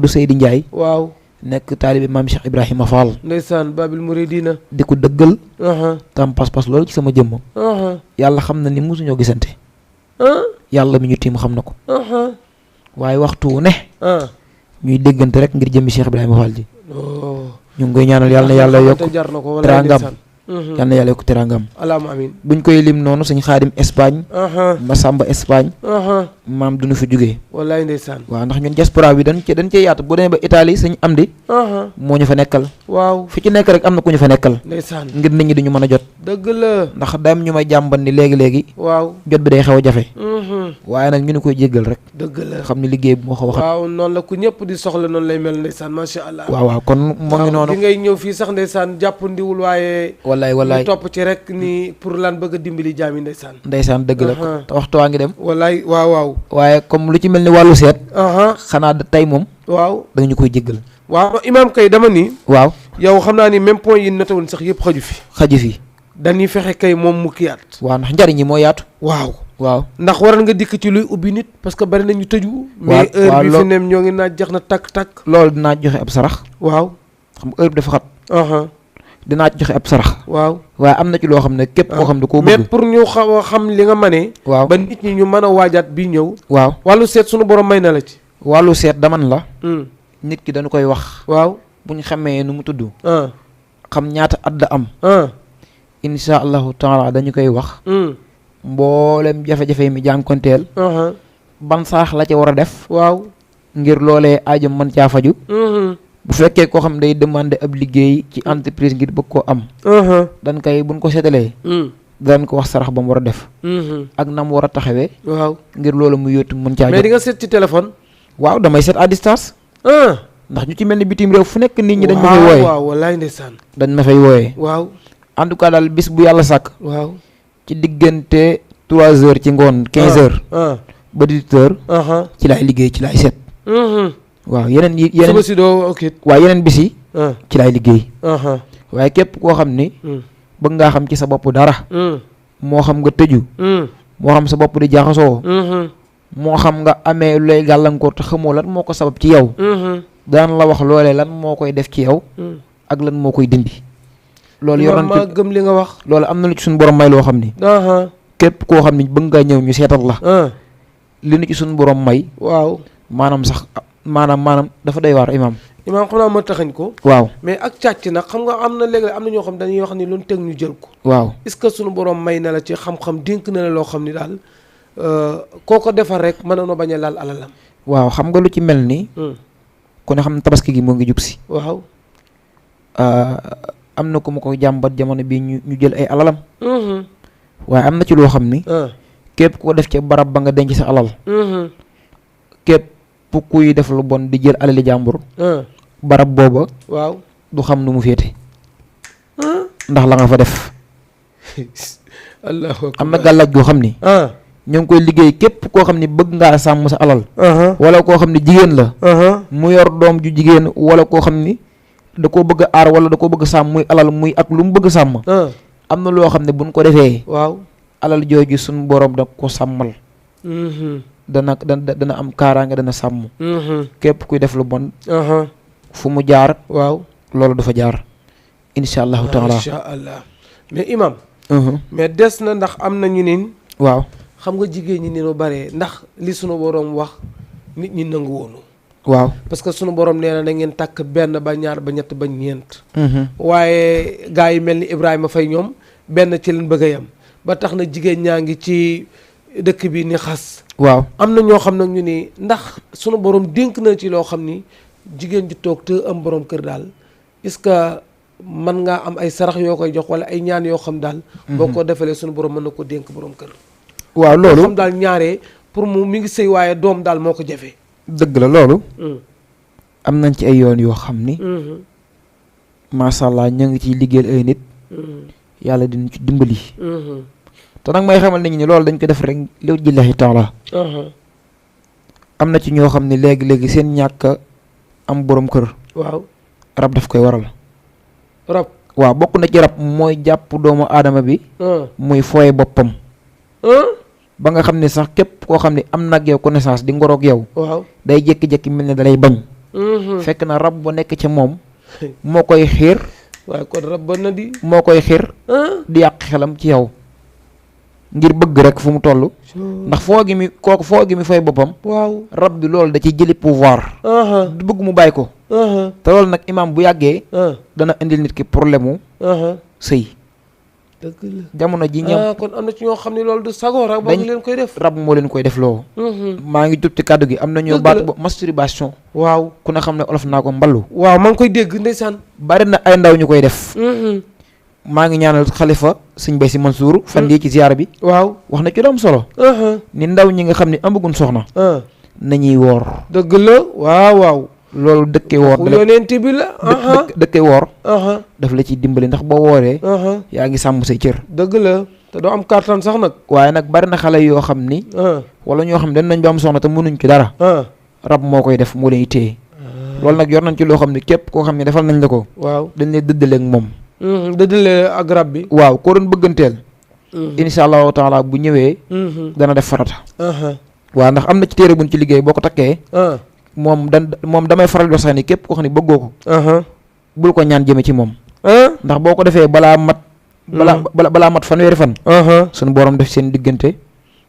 Seydi Ndiaye. waaw nekk taalibe maam Cheikh Ibrahima Fall. ndeysaan Babil Mouridina. di ko dëggal. tam pas-pas loolu ci sama jëmm. yàlla xam na ni mosuñoo gisante. yàlla mi ñu tiim xam na ko. waaye waxtu wu ne. ñuy déggante rek ngir jëmmi Cheikh Ibrahima Fall ji. ñu ngi koy ñaanal yàlla na yàlla yokk teraangam. yàlla na yàlla yokk teraangam. allahumma amiin. buñ koy lim noonu suñ Xaadim Espagne. Masamba Espagne. maam duñu fi jógee. wallaay ndeysaan. waaw ndax ñun diaspora bi dañ cee yaatu boo demee ba Italie suñ am di. moo ñu fa nekkal. waaw fi ci nekk rek am na ku ñu fa nekkal. ndeysaan ngir nit ñi duñu mën a jot. dëgg la. ndax dam ñu may jàmban ni léegi. waaw jot bi day xew a jafe. waaye nag ñu ni koy jéggal rek. dëgg la xam ni liggéey bi moo ko waxat. waaw noonu la ku ñëpp di soxla noonu lay mel ndeysaan macha allah. waaw kon moo ngi noonu. bi ngay ñëw fii sax ndeysaan jàpp ndiwul waaye. wallaay topp ci rek ni pour lan bëgg a dimbali jaami ndeysaan dëgg la te waxtu waa ngi dem. wallaay waaw. waaye comme lu ci mel ni wàllu seet. xanaa tey moom. waaw da nga ñu koy jéggal. waaw imaam kay dama ni. waaw yow xam naa ni même point yi notewoon sax yëpp xaju fi. dañuy fexe kay moom mu kiyaat. waaw ndax njariñ yi moo yaatu. waaw ndax waral nga dikk ci luy ubbi nit parce que bari nañu tëju. mais heure bi fi nem ñoo ngi naaj jax na takk. loolu dinaa joxe ab sarax. waaw xam nga heure bi dafa xat. dinaa joxe ab sarax. waaw waaye am na ci loo xam ne képp koo xam ne koo bëgg. mais pour ñu xaw a xam li nga mënee. waaw ba nit ñi ñu mën a waajaat bi ñëw. waaw wàllu seet sunu borom may na la ci. wàllu seet daman la. nit ki dañu koy wax. waaw bu ñu xamee nu mu tudd. xam ñaata at da am. insha allahu taala dañu koy wax. mboolem jafe-jafe yi mi jànkonteel. ban sarax la ca war a def. waaw ngir loolee aajam mën caa faju. bu fekkee koo xam day demander ab liggéey ci entreprise ngir bëgg koo am. dañ koy buñ ko seetalee. danañ ko wax sarax ba mu war a def. ak na mu war a taxawee. waaw ngir loolu mu yóotu mën caa jot. mais di nga seet ci téléphone. waaw damay seet à distance. ndax ñu ci mel ni bitim réew fu nekk nit ñi dañ ma fay wooyee. waaw wallaay ndeysaan. dañ ma fay wooyee. waaw en tout cas daal bis bu yàlla sàkk. waaw ci diggante 3 heures ci ngoon 15 heures. ba 18 heures. ci laay liggéey ci laay seet. waaw yeneen suba si doo ok. waaw yeneen bis yi. ci laay liggéey. waaye képp koo xam ni. bëgg ngaa xam ci sa bopp dara. moo xam nga tëju. moo xam sa bopp di jaxasoo. moo xam nga amee lu lay gàllankoor te xamoo lan moo ko sabab ci yow. daan la wax loolee lan moo koy def ci yow. ak lan moo koy dindi. loolu yor nañ ma gëm li nga wax. loolu am na lu ci suñu borom may loo xam ni. képp koo xam ni bëgg ngaa ñëw ñu seetal la. li nu ci suñu borom may. waaw maanaam sax maanaam dafa doy waar imaam. imaam xam naa ma taxañ ko. waaw mais ak càcc nag xam nga am na léeg-léeg am na ñoo xam dañuy wax ni lu teg ñu jël ko. waaw est-ce que suñu borom may na la ci xam-xam dénk na la loo xam ni daal koo ko defar rek mën na bañ a laal alalam. waaw xam nga lu ci mel ni. ku ne xam ne tabaski gi moo ngi jub si. waaw. am na ku ma ko jàmbat jamono bi ñu jël ay alalam. waaye am na ci loo xam ni. képp koo def ca barab ba nga denc sa alal. képp kuy def lu bon di jël alali jàmbur barab booba waaw du xam nu mu féete ndax la nga fa def allahu akbar am na gàllaaj goo xam ni ñoo ngi koy liggéey képp koo xam ni bëgg ngaa sàmm sa alal wala koo xam ni jigéen la mu yor doom ju jigéen wala koo xam ni da koo bëgg a aar wala da koo bëgg sàmm muy alal muy ak lu mu bëgg sàmm am na loo xam ne buñ ko defee waaw alal jooju suñ borom da ko sàmmal dana am kaaraange dana sàmm képp kuy def lu bon fu mu jaar waaw loolu dafa jaar insha allahu taala insha allah mais imam mais des na ndax am na ñu nin waaw xam nga jigéen ñi ni nu bare ndax li sunu borom wax nit ñi nangu woonu waaw parce que sunu borom nee na da ngeen takk benn ba ñaar ba ñett ba ñeent waaye gaa yi mel ni Ibrahima Faye ñoom benn ci leen bëgg a yem ba tax na jigéen ñaa ngi ci dëkk bi ni xas waaw am na ñoo xam nag ñu ni ndax sunu borom dénk na ci loo xam ni jigéen ji toog te am borom kër daal est-ce que mën ngaa am ay sarax yoo koy jox wala ay ñaan yoo xam daal boo ko defalee sunu borom mën na ko dénk borom kër waaw loolu xam daal ñaaree pour mu mi ngi sëy waaye doom daal moo ko jafe dëgg la loolu am nañ ci ay yoon yoo xam ni macha allah ña ngi ciy liggéeyal ay nit yàlla dinañ ci dimbali te nag may xamal nit ñi loolu dañ ko def rek li jillahi taala am na ci ñoo xam ne léegi-léegi seen ñàkk am borom kër waaw rab daf koy waral rab waaw bokk na ci rab mooy jàpp doomu aadama bi muy fooye boppam ba nga xam ne sax képp koo xam ne am nag yow connaissance di ngoroog yow waaw day jékki-jékki mel ne dalay bañ fekk na rab ba nekk ca moom moo koy xiir waaye kon rab ba na di moo koy xiir di yàq xelam ci yow ngir bëgg rek fu mu toll ndax foo gi mi kooku foo gi mi fay boppam waaw rab bi loolu da ci jëli pouvoir du bëgg mu bàyyi ko te loolu nag imaam bu yàggee dana indil nit ki problème mu sëy dëgg la jamono ji ñoom kon am na ci ñoo xam ne loolu du sagoo rab ba leen koy def rab moo leen koy def loo maa ngi jub ci kàddu gi am na ñoo baat bo masturbation waaw ku ne xam ne olof naa ko mballu waaw maa ngi koy dégg ndeysaan bari na ay ndaw ñu koy def maa ngi ñaanal xalifa sëñ Bay Si Mansour fan yii ci ziyaara bi waaw wax na ci lu am solo ni ndaw ñi nga xam ne amaguñ soxna nañuy woor dëgg la waaw waaw loolu dëkkee woor yonent bi la dëkkee woor daf la ciy dimbali ndax boo wooree yaa ngi sàmm say cër dëgg la te doo am kàttan sax nag waaye nag bari na xale yoo xam ni wala ñoo xam ne dañ nañ ba am soxna te mënuñ ci dara rab moo koy def moo lay téye loolu nag yor nañ ci loo xam ne képp koo xam ne defal nañ la ko waaw dañ lay dëddaleeg moom dëddale ak rab bi waaw koo doon bëgganteel insha allahu taala bu ñëwee dana def farata waaw ndax am na ci téere buñ ci liggéey boo ko takkee moom damay faral di sax ni képp koo xam ne bëggoo ko bul ko ñaan jëme ci moom ndax boo ko defee balaa mat fanweeri fan suñu borom def seen diggante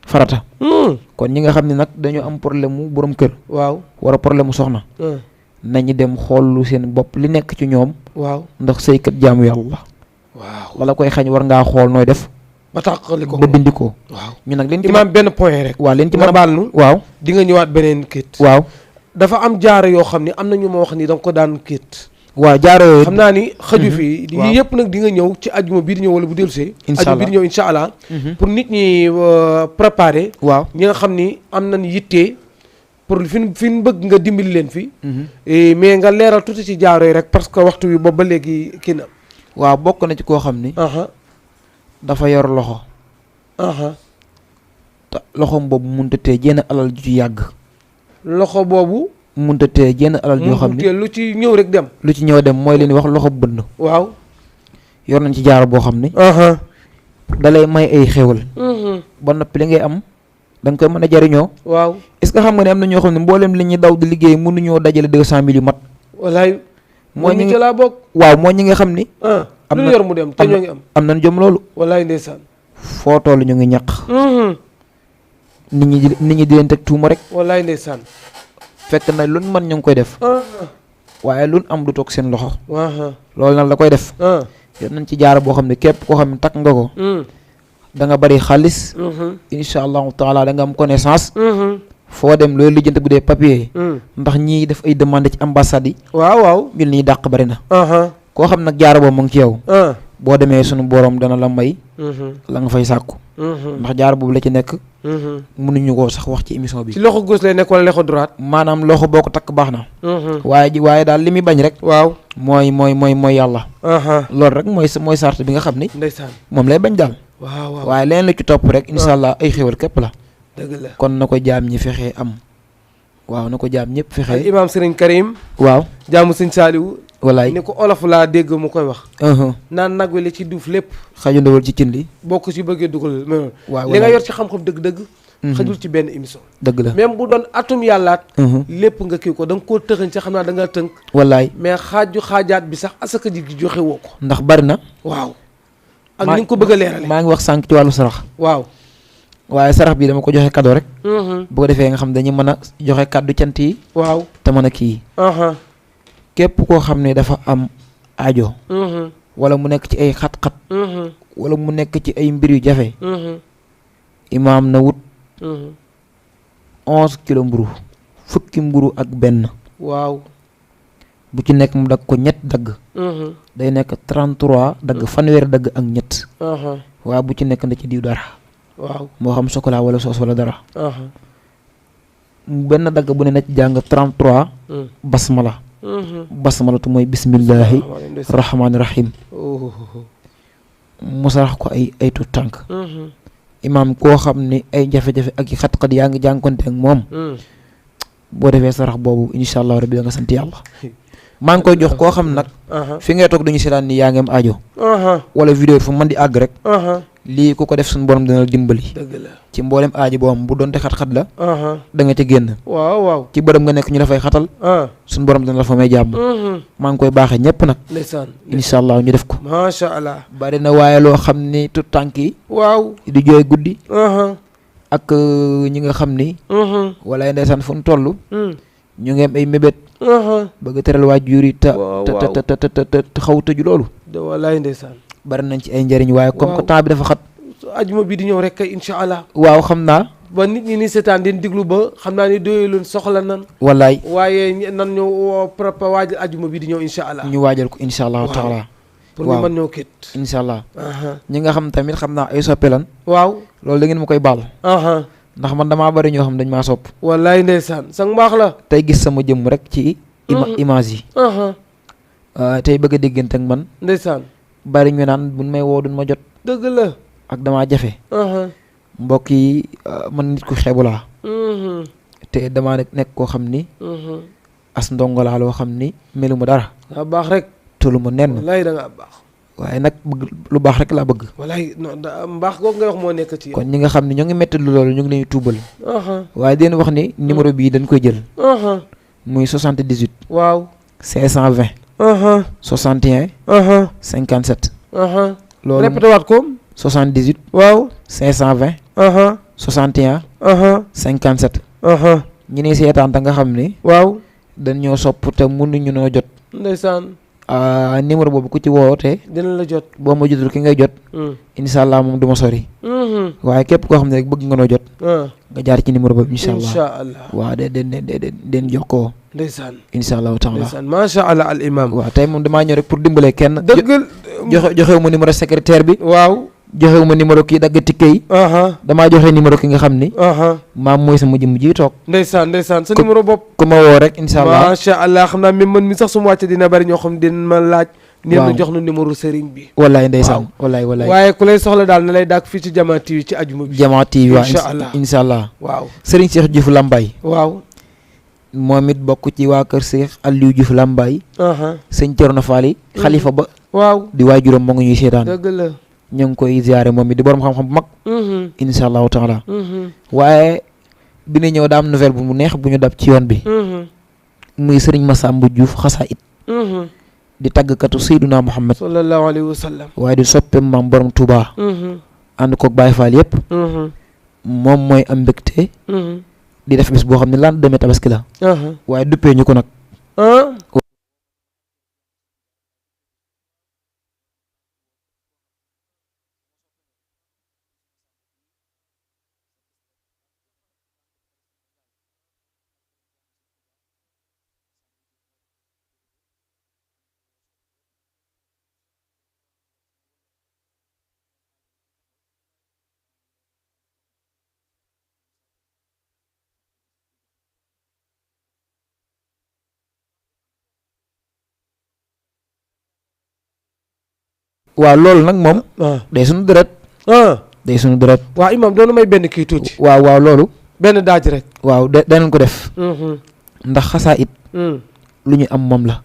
farata kon ñi nga xam ne nag dañoo am problème mu borom kër waaw wala problème mu soxna nañu dem xoolu seen bopp li nekk ci ñoom waaw ndax sëykat jaamu yàlla waaw wala koy xañ war ngaa xool nooy def ba tàqali ko ba dindi ko waaw ñu nag leen ci imaam benn point rek waaw leen ci mën nga a baal nu waaw di nga ñëwaat beneen kit waaw dafa am jaaro yoo xam ne am na ñu ma wax ni da nga ko daan kit waaw jaaro yooyu xam naa ni xaju fii waaw yii yëpp nag di nga ñëw ci ajuma bii di ñëw wala bu dellusee Incha ajuma bii di ñëw incha allah pour nit ñi préparer waaw ñi nga xam ni am nañ yittee pour fi ñu bëgg nga dimbali leen fi mais nga leeral tuuti ci jaaro yi rek parce que waxtu wi boobu ba léegi kii na waaw bokk na ci koo xam ni dafa yor loxo te loxoom boobu mënut a tee jenn alal ju ci yàgg loxo boobu mënut a tee jenn alal joo xam ni lu ci ñëw rek dem lu ci ñëw dem mooy leen wax loxo bënn waaw yor nañ ci jaaro boo xam ni dalay may ay xéwal ba noppi li ngay am da nga koy mën a jariñoo waaw est-ce que xam nga ne am na ñoo xam ne mboolem li ñuy daw di liggéey mënuñoo dajale 200 000 yu mat wallaay moo ñi ci laa bokk waaw moo ñi nga xam ni lu yor mu dem te ñoo ngi am nañ jom loolu wallaay ndeysaan foo toll ñu ngi ñaq nit ñi di leen teg tuuma rek wallaay ndeysaan fekk na luñ mën ñu ngi koy def waaye luñ am du toog seen loxo loolu nag la koy def yor nañ ci jaara boo xam ne képp koo xam ne takk nga ko da nga bari xaalis insha allahu taala da nga am connaissance foo dem loolu lijjante bu dee papier ndax ñii def ay demande ci ambassade yi waaw ñun ñuy dàq bari na koo xam nag jaara boobu mu ngi ci yow boo demee sunu borom dana la may la nga fay sàkku ndax jaar boobu la ci nekk mënuñu koo sax wax ci émission bi ci loxo gauche lay nekk wala loxo droite maanaam loxo boo ko takk baax na waaye daal li muy bañ rek waaw mooy yàlla loolu rek mooy sart bi nga xam ni ndeysaan moom lay bañ daal waaw waaye leen la ci topp rek insha allah ay xéwal képp la dëgg la kon na ko jaam ñi fexee am waaw na ko jaam ñëpp al fexee imam Serigne Karim waaw jaamu Serigne Saliou walaay ni ko olof laa dégg mu koy wax naan nag wi li ci duuf lépp xaju ndawal ci cin li boo ko ci bëggee dugal waaw li nga yor ci xam-xam dëgg-dëgg xajul ci benn émission dëgg la même bu doon atum yàllaat lépp nga kii ko da nga koo tëxañ ci xam naa da nga tënk walaay mais xaajaat bi sax asaka ji gi joxe woo ko ndax bari na waaw ak ni nga ko bëgg a leerale maa ngi wax sànq ci wàllu sarax waaw waaye sarax bi dama ko joxe cadeau rek bu ko defee nga xam dañu mën a joxe kàddu cant yi waaw te mën a kii képp koo xam ne dafa am aajo wala mu nekk ci ay xat-xat wala mu nekk ci ay mbir yu jafe imaam na wut 11 kilo mburu fukki mburu ak benn waaw bu ci nekk mu dagg ko ñett dagg day nekk 33 dagg fanweeri dagg ak ñett waaw bu ci nekk nda ci diw dara waaw moo xam chocolat wala soos wala dara benn dagg bu ne na ci jàng 33 basmala basmala tu mooy bismillahi rahmaani rahim mu sarax ko ay tuut tànk imaam koo xam ni ay jafe-jafe ak xat-xat yaa ngi jànkonte ak moom boo defee sarax boobu incha allah rabbi da nga sant yàlla maa ngi koy jox koo xam nag fi ngay toog dañu seetaan ni yaa ngi am aajo wala vidéo fu mën di àgg rek lii ku ko def suñu borom dina la dimbali dëgg la ci mboolem aajo boo am bu doonte xat-xat la da nga ca génn waaw waaw ci bërëm nga nekk ñu dafay xatal suñu borom dina la fa may jàmm maa ngi koy baaxee ñëpp nag ndeysaan incha allah ñu def ko macha allah bari na waaye loo xam ni tout tànk yi waaw di jooy guddi ak ñi nga xam ni wala ndeysaan fu ñu toll ñu ngi am ay mébét bëgg teral waajur yi te xaw tëju loolu walaay ndeysaan bari nañ ci ay njëriñ waaye comme que temps bi dafa xat ajuma bi di ñëw rek kay incha allah waaw xam naa ba nit ñi ni seetaan den diglu ba xam naa ni doyaloon soxla nan wallaay waaye nan ñu prépa waajal ajuma bi di ñëw incha allah ñu waajal ko incha allahu taala pour ñu mën ñoo kit incha allah ñi nga xam tamit xam naa ay soppe lan waaw loolu da ngeen ma koy baal ndax man damaa bari ñoo xam dañ maa sopp wallaay ndeysaan sang mbaax la tey gis sama jëmm rek ci image yi tey bëgg a déggante ak man ndeysaan bari ñu naan buñ may woo duñ ma jot dëgg la ak damaa jafe mbokk yi man nit ku xeebu laa te damaa nekk koo xam ni as ndongo laa loo xam ni melu ma dara nga baax rek tolu ma nenn wallaay da ngaa baax waaye nag bëgg lu baax rek laa bëgg wallaay non mbaax googu ngay wax moo nekk ci kon ñi nga xam ne ñoo ngi metti lu loolu ñu ngi leen tuubal waaye den wax ni numéro bii dañ koy jël muy 78 waaw 520 61 57 loolu répété waat ko 78 waaw 520 61 57 ñi ni seetaan te nga xam ni waaw dañ ñoo sopp te mënuñu noo jot ndeysaan numéro boobu ku ci woote dina la jot boo ma jotul ki ngay jot incha allah moom du ma sori waaye képp koo xam ne rek bëgg nga noo jot nga jaar ci numéro boobu incha allah waaw den jokkoo ndeysaan incha allahu taala ndeysaan macha allah al imam waaw tey moom damaa ñëw rek pour dimbalee kenn dëgg joxewu ma numéro secrétaire bi waaw joxewu ma numéro kii dagg tikke yi damaa joxe numéro ki nga xam ni maam mooy sama jëmm ji toog ndeysaan sa numéro bopp ku ma woo rek incha allah macha allah xam naa même man mi sax su ma wàcce dina bari ñoo xam dina ma laaj neen na jox na numéro sëriñ bi wallaay ndeysaan wallaay waaye ku lay soxla daal na lay dàkk fii ci Jama TV ci ajuma bi Jama TV waaw incha allah waaw sëriñ Cheikh Diouf Lambaye waaw moom it bokk ci waa kër Cheikh Aliou Diouf Lambaye sëñ Thierno Fall xalifa ba waaw di waajuram moo ngi ñuy seetaan dëgg la ñu ngi koy ziare moom it di borom xam-xam bu mag incha allahu taala waaye bi ñu ñëw daa am nouvelle bu mu neex bu ñu dab ci yoon bi muy sëriñ Massamba Diouf xasaayit di tàggkatu Seyduna Muhammad sallallahu alayhi wa sallam waaye di soppeem maam borom Touba ànd koog Baye Fall yëpp moom mooy am mbégte di def bis boo xam ne laan demee tabaski la waaye duppee ñu ko nag waaw loolu nag moom day sunu deret day sunu deret waaw imam doonu may benn kii tuuti waaw loolu benn daaj rek waaw danañ ko def ndax xasaayid lu ñu am moom la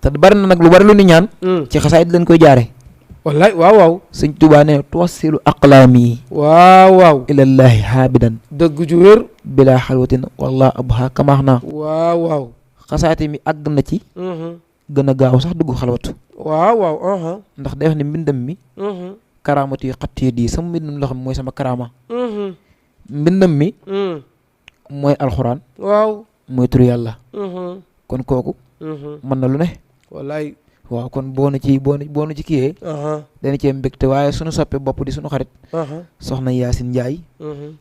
te bari na nag lu bari lu ñu ñaan ci xasaayid lañ koy jaare wallaay waaw sëñ Tuubaa ne tuwassilu aqlaami waaw ilallahi haabidan dëgg ju wér bila xalwatin wallah abha kamaax naa waaw xasaayid mi àgg na ci gën a gaaw sax dugg xalwatu waaw ndax day wax ne mbindam mi karaamatu yi xattee di sama mbindam loo xam mooy sama karaama mbindam mi mooy alxuraan waaw mooy turu yàlla kon kooku mën na lu ne wallaay waaw kon boo na ci kiyee dana cee mbégte waaye sunu soppe bopp di sunu xarit soxna Yaasin Njaay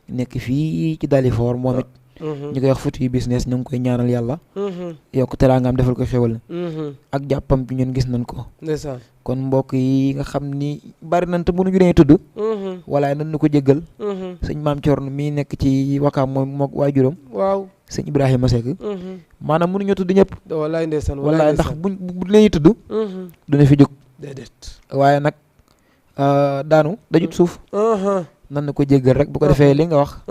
nekk fii ci Dalifort moom it ñu koy wax Fouti business ñu ngi koy ñaanal yàlla yokk teraangaam defal ko xéwal ak jàppam bi ñun gis nañ ko ndeysaan kon mbokk yi nga xam ni bari nañ te mënuñu leen tudd walaay nañ ñu ko jéggal sëñ Maam Coorn mii nekk ci Wakaam moom waajuram waaw sëñ Ibrahima Seck maanaam mënuñu tudd ñëpp wallaay ndeysaan walaay ndax bu leen tudd duñu fi jóg déedéet waaye nag daanu dajut suuf nan na ko jéggal rek bu ko defee li nga wax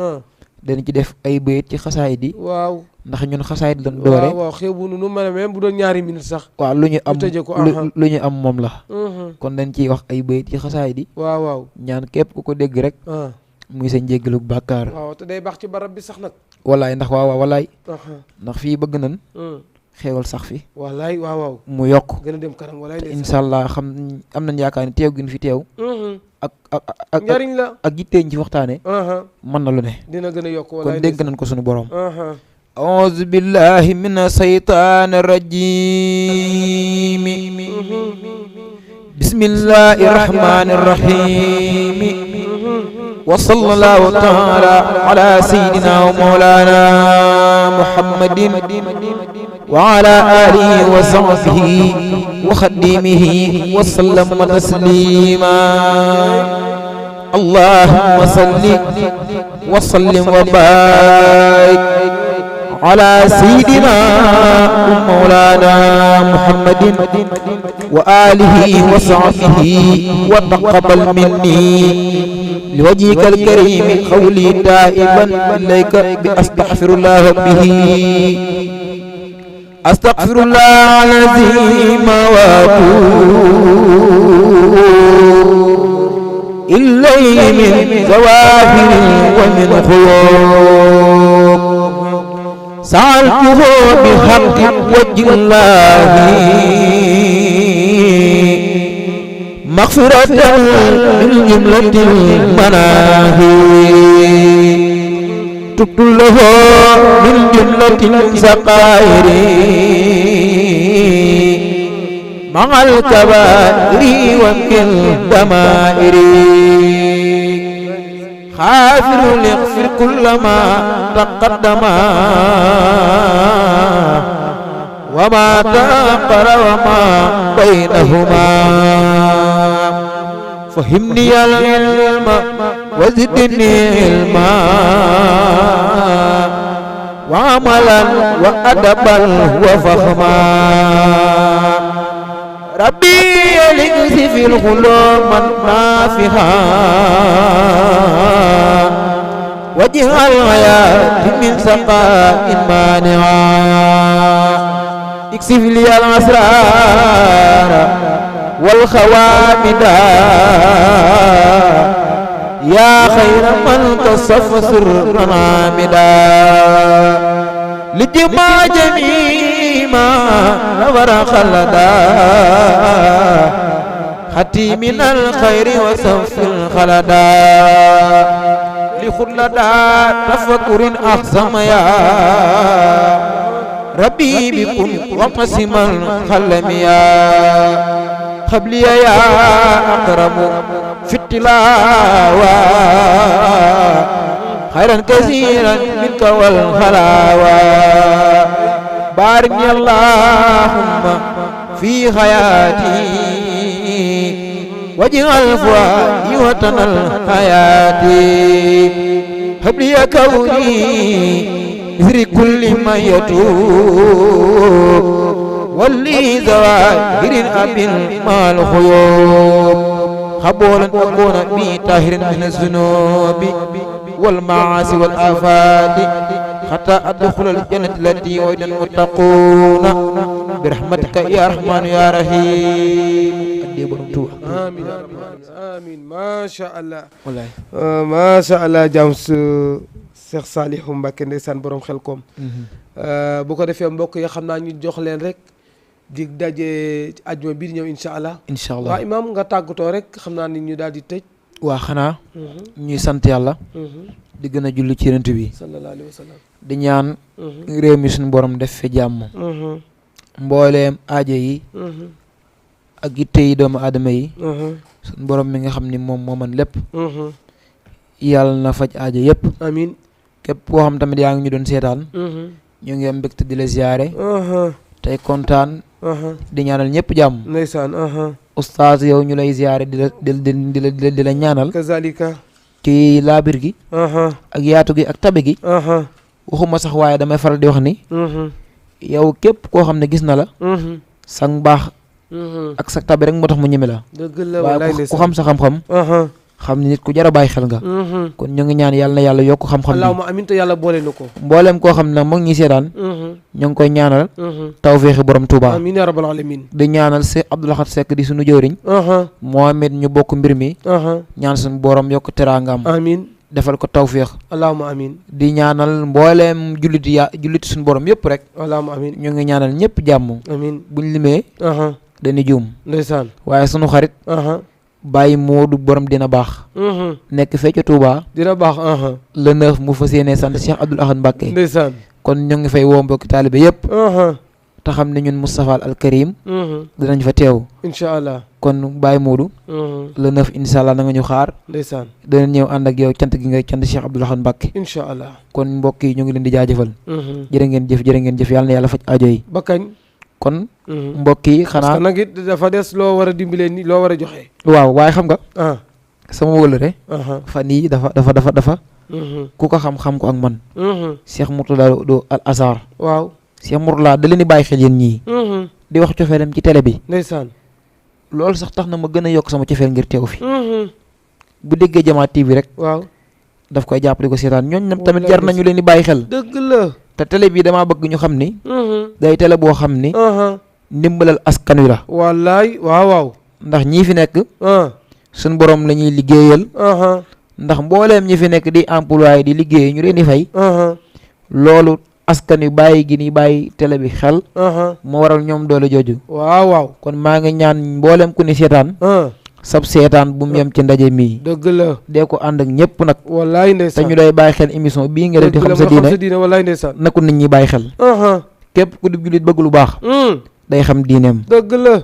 dañ ci def ay bayit ci xasaayid yi waaw ndax ñun xasaayid lañ doore waaw xew bu nu mën a même bu doon ñaari minutes sax waaw lu ñu am tëje ko lu ñu am moom la kon dañ ciy wax ay bayit ci xasaayid yi waaw ñaan képp ku ko dégg rek muy sa njéggalu bàkkaar waaw te day baax ci barab bi sax nag walaay ndax waaw walaay ndax fii bëgg nañ xeewal sax fi walaay waaw mu yokk gën a dem kanam walaay incha allah xam am nañ yaakaar ni teew gi ñu fi teew ak njariñ la ak yitteeñ ci waxtaane mën na lu ne dina gën a yokk kon dégg nañ ko suñu borom auzu billahi mina saytaani rajim bismillahi rahmani rahim wa sallallahu taala ala sayyidina wa mawlana muhammadin wa ala alihi wa sahbihi wa khadimihi wa sallama taslima allahumma salli wa sallim wa barik ala sayyidina wa mawlana muhammadin wa alihi wa sahbihi wa taqabbal minni لوجهك الكريم قولي تائبا إليك بأستغفر الله به أستغفر الله العظيم وأتوب إليه من ظواهر ومن خيوب سألته بحق وجه الله مغفرة من جملة المناهي تبت له من جملة السقائر مع الكبائر ومن الدمائر غافر ليغفر كل ما تقدم وما تأخر وما بينهما فهمني العلم وزدني علما وعملا وأدبا وفهما ربي يلغز في الغلوم النافها وجه الحياة من سقاء مانعا اكسف لي الأسرار والخوامد يا خير من كشف سرنا مدا لجمع جميع ما نور خلدا حتي من الخير وسوف الخلدا لخلدا تفكر أحسم يا ربي بكم وقسم الخلم يا قبلي يا أقرب في التلاوة خيرا كثيرا منك والخلاوة بارك اللهم في حياتي واجعل فؤادي وطن الحياة هب لي كوني مثل كل ما يتوب ولي ظواهر أب مع الخيوب قبولا أكون بي طاهر من الذنوب والمعاصي والآفات حتى أدخل الجنة التي وعد المتقون برحمتك يا رحمن يا رحيم. آمين آمين ما شاء الله wallaay ما شاء الله Jams Cheikh Saliou Mbacké ndeysaan borom Xelkom bu ko defee mbokk yi xam naa ñu jox leen rek di daje ajuma bii di ñëw incha allah. incha allah waaw Imaam nga tàggatoo rek xam naa ni ñu daal di tëj. waa xanaa ñuy sant yàlla di gën a julli ci Yonent bi sallallahu alayhi wa sallam di ñaan réew mi suñu borom def fi jàmm mbooleem aajo yi ak yitte yi doomu aadama yi suñu borom mi nga xam ni moom moo man lépp yàlla na faj aajo yëpp amiin képp koo xam tamit yaa ngi ñu doon seetaan ñu ngi am mbégte di la ziyaare tey kontaan di ñaanal ñëpp jàmm ndeysaan oustaz yow ñu lay ziyaare di la ñaanal kazalika ci laabir gi ak yaatu gi ak tabe gi waxuma sax waaye damay faral di wax ni yow képp koo xam ne gis na la sang baax ak sa tabe rek moo tax mu ñeme la dëgg la waaye ku xam sa xam-xam xam ni nit ku jar a bàyyi xel nga kon ñu ngi ñaan yàlla na yàlla yokk xam-xam bi allahumma amiin te yàlla boole na ko mbooleem koo xam ne nag mu ngi ñuy seetaan ñu ngi koy ñaanal tawféexi borom Touba amiin yaa rabbal alamin di ñaanal Cheikh Abdou Lahad Seck di suñu jëwriñ Mohamed ñu bokk mbir mi ñaan suñu borom yokk teraangam amiin defal ko tawféex allahumma amiin di ñaanal mbooleem julliti suñu borom yëpp rek allahumma amiin ñu ngi ñaanal ñëpp jàmm amiin buñ limee dañuy juum ndeysaan waaye sunu xarit bàyyi Moodu borom dina baax nekk fee ca Touba dina baax le 9 mu fas yéene sant Cheikh Abdou Lahad Mbacké ndeysaan kon ñu ngi fay woo mbokki taalibe yëpp te xam ne ñun Moustapha Al Karim dinañ fa teew incha allah kon bàyyi Moodu le 9 incha allah na nga ñu xaar ndeysaan dana ñëw ànd ak yow cant gi ngay cant Cheikh Abdou Lahad Mbacké incha allah kon mbokk yi ñu ngi leen di jaajëfal jërë ngeen jëf yàlla na yàlla faj aajo yi ba kañ kon mbokk yi xanaa parce que nag it dafa des loo war a dimbalee ni loo war a joxe waaw waaye xam nga sama wëllëre fan yii dafa ku ko xam-xam ko ak man Cheikh Mourtada do Al Azhar waaw Cheikh Mourtada da leen di bàyyi xel yéen ñii di wax cofeelam ci télé bi ndeysaan loolu sax tax na ma gën a yokk sama cofeel ngir teew fi bu déggee Jama TV rek waaw daf koy jàpp di ko seetaan ñooñ tamit jar nañu leen di bàyyi xel dëgg la te télé bi damaa bëgg ñu xam ni day télé boo xam ni ndimbalal askan wi la wallaay waaw ndax ñii fi nekk suñ borom la ñuy liggéeyal ndax mbooleem ñi fi nekk di employé di liggéey ñu leen di fay loolu askan wi bàyyi gi ni bàyyi télé bi xel moo waral ñoom doole jooju waaw kon maa ngi ñaan mbooleem ku ni seetaan sab seetaan bu mu yem ci ndaje mii dëgg la dee ko ànd ak ñëpp nag wallaay te ndeysaan ñu day bàyyi xel émission bii nga def di xam sa diine wallaay ndeysaan na ko nit ñi bàyyi xel képp ku di jullit bëgg lu baax day xam diineem dëgg la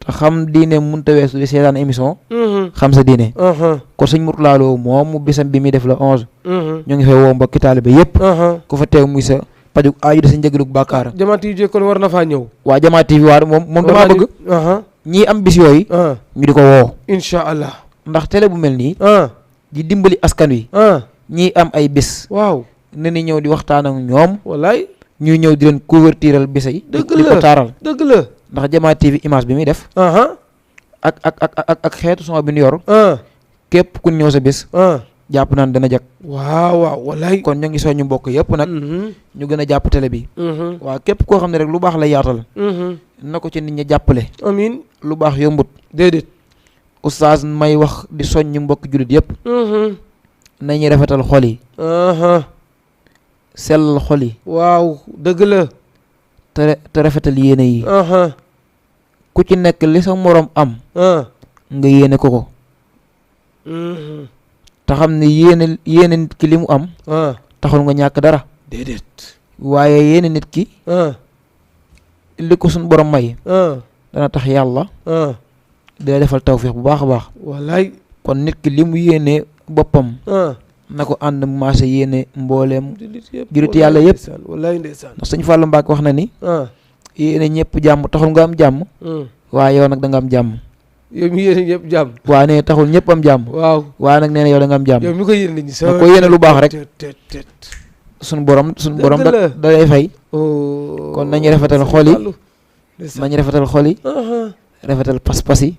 te xam diineem mënut a weesu di seetaan émission xam sa diine kon sëñ Mourtada Lo moom mu bisam bi muy def la 11 ñu ngi fay woo mbokki taalibe yëpp ku fa teew muy sa pajug aaju da sa njëgalug bàkkaar Jama TV kon war na faa ñëw waa Jama TV waa moom damaa bëgg ñii am bis yooyu ñu di ko woo incha allah ndax télé bu mel nii di dimbali askan wi ñii am ay bis waaw ne ni ñëw di waxtaan ak ñoom wallaay ñuy ñëw di leen couvertiral bisa yi dëgg di ko la taaral dëgg la ndax Jama TV image bi muy def ak xeetu son bi ñu yor képp ku ñëw sa bis jàpp naan dana jag waaw wallaay kon ñu ngi soññu mbokk yëpp nag ñu gën a jàpp télé bi waaw képp koo xam ne rek lu baax la yaatal na ko ci nit ñi jàppale amiin lu baax yombut déedéet oustaz may wax di soññ mbokk jullit yëpp nañuy rafetal xol yi sellal xol yi waaw dëgg la te rafetal yéene yi ku ci nekk li sa moroom am nga yéene ko ko te xam ne yéene nit ki li mu am taxul nga ñàkk dara déedéet waaye yéene nit ki li ko suñ borom may dana tax yàlla dina defal tawfiix bu baax a baax wallaay kon nit ki li mu yéene boppam na ko ànd maase yéene mbooleem jurit yàlla yëpp wallaay ndeysaan ndax sëñ Fallou Mbacke wax na ni yéene ñëpp jàmm taxul nga am jàmm waaye yow nag da nga am jàmm yow mi yéene ñëpp jàmm waaye nee taxul ñëpp am jàmm waaw waaye nag nee na yow da nga am jàmm yow mi ko yéene nit ñi nga ko yéene lu baax rek tet suñ borom Dëgg la. da lay fay kon kon nañu rafetal xol yi nañ rafetal xol yi rafetal pas-pas yi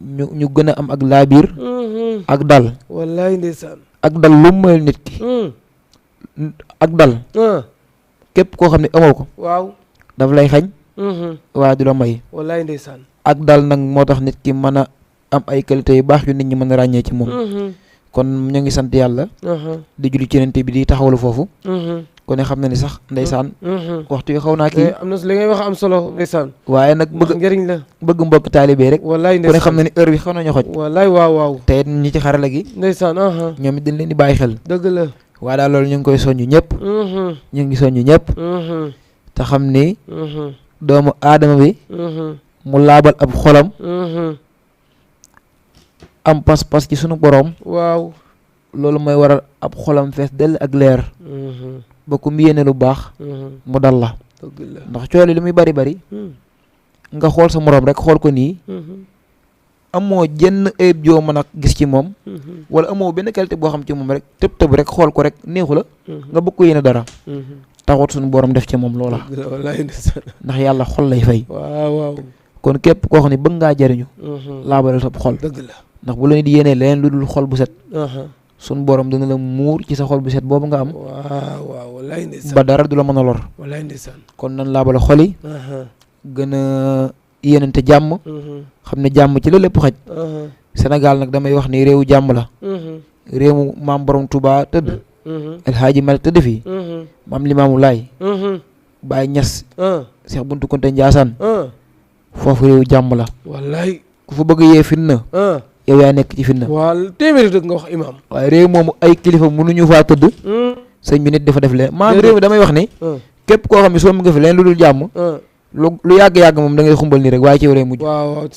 ñu gën a am ak laabiir ak dal wallaay ndeysaan ak dal lu mu mayul nit ki ak dal képp koo xam ne amoo ko waaw daf lay xañ waaye du la may wallaay ndeysaan ak dal nag moo tax nit ki mën a am ay qualité yu baax yu nit ñi mën a ràññee ci moom kon ñu ngi sant yàlla di julli ci Yonent bi di taxawlu foofu kon ne xam na ni sax ndeysaan waxtu yi xaw naa kii am na li ngay wax am solo ndeysaan waaye nag bëgg njëriñ la bëgg mbokk taalibe rek wallaay ku ne xam na ni heure bi xaw nañu xoj wallaay waaw te it ñi ci xarala gi ndeysaan ñoom it dañ leen di bàyyi xel dëgg la waaye daal loolu ñu ngi koy soññu ñëpp ñu ngi soññu ñëpp te xam ni doomu aadama bi mu laabal ab xolam am pas-pas ci sunu borom waaw loolu mooy waral ab xolam fees dell ak leer ba ku mu yéene lu baax mu dal la dëgg la ndax coole li muy bari bari nga xool sa moroom rek xool ko nii amoo jenn ayib joo mën a gis ci moom wala amoo benn qualité boo xam ci moom rek tëb rek xool ko rek neexu la nga bëgg ko yéene dara taxut suñu borom def ci moom loola ndax yàlla xol lay fay waaw kon képp koo xam ne bëgg ngaa jariñu laabalal sa xol dëgg la ndax bu la nit yéenee leneen lu dul xol bu set suñu borom dina la muur ci sa xol bu set boobu nga am waaw wallaay ndeysaan ba dara du la mën a lor wallaay ndeysaan kon nan laabal xol yi gën a yéenante jàmm xam ne jàmm ci la lépp xaj Sénégal nag damay wax ni réewu jàmm la réewu maam borom Touba tëdd El Hadji Malick tëdd fii maam Limaamu Laay Baay Ñas Seex Buntu Kunta Njaasaan foofu réewu jàmm la wallaay ku fa bëgg yee fitna yow yaa nekk ci fitna waaw téeméeri dëgg nga wax imaam waaye réew moomu ay kilifa mënuñu faa tëdd sëñ bi nit dafa def leen maam réew mi damay wax ni képp koo xam ne soo mu nga fi leen lu dul jàmm lu yàgg-yàgg moom da ngay xumbal nii rek waaye ci yow lay mujj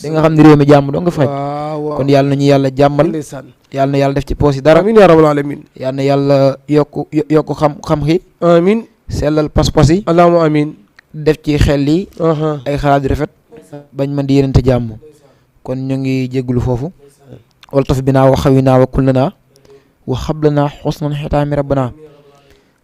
di nga xam ne réew mi jàmm doo nga faj kon yàlla nañu yàlla jàmmal yàlla na yàlla def ci poos yi dara amiin yaa rabbal alamin yàlla na yàlla yokk xam xi amiin sellal pas-pas yi allahumma amiin def ci xel yi ay xalaat yu rafet bañ mën di yénente jàmm kon ñu ngi jéggulu foofu wala taf bi naa wa xawi naa wa kullanaa wa xablanaa xusnan xitaami rabbana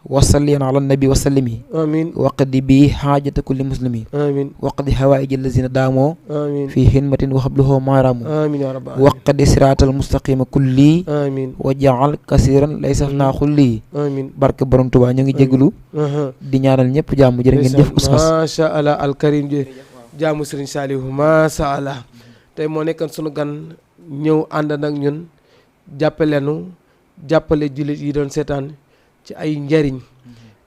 wasalliyan ala nabi wasallimi amiin waqdi bi xaajata kulli muslimi amiin waqdi xawaaiji allazina daamoo amiin fi xidmatin wa xabluhoo maaraamu amiin yaa rabbal waqdi siraatal mustaqima kulli amiin wa jaal kasiran lay saf naa xulli amiin barke borom Tuubaa ñu ngi jégalu di ñaanal ñëpp jàmm jërë ngeen jëf oustaz macha allah alkarim jaamu Serigne Saliou macha allah tey moo nekkoon sunu gan ñëw ànd nag ñun jàppalenu jàppale jullit yi doon seetaan ci ay njariñ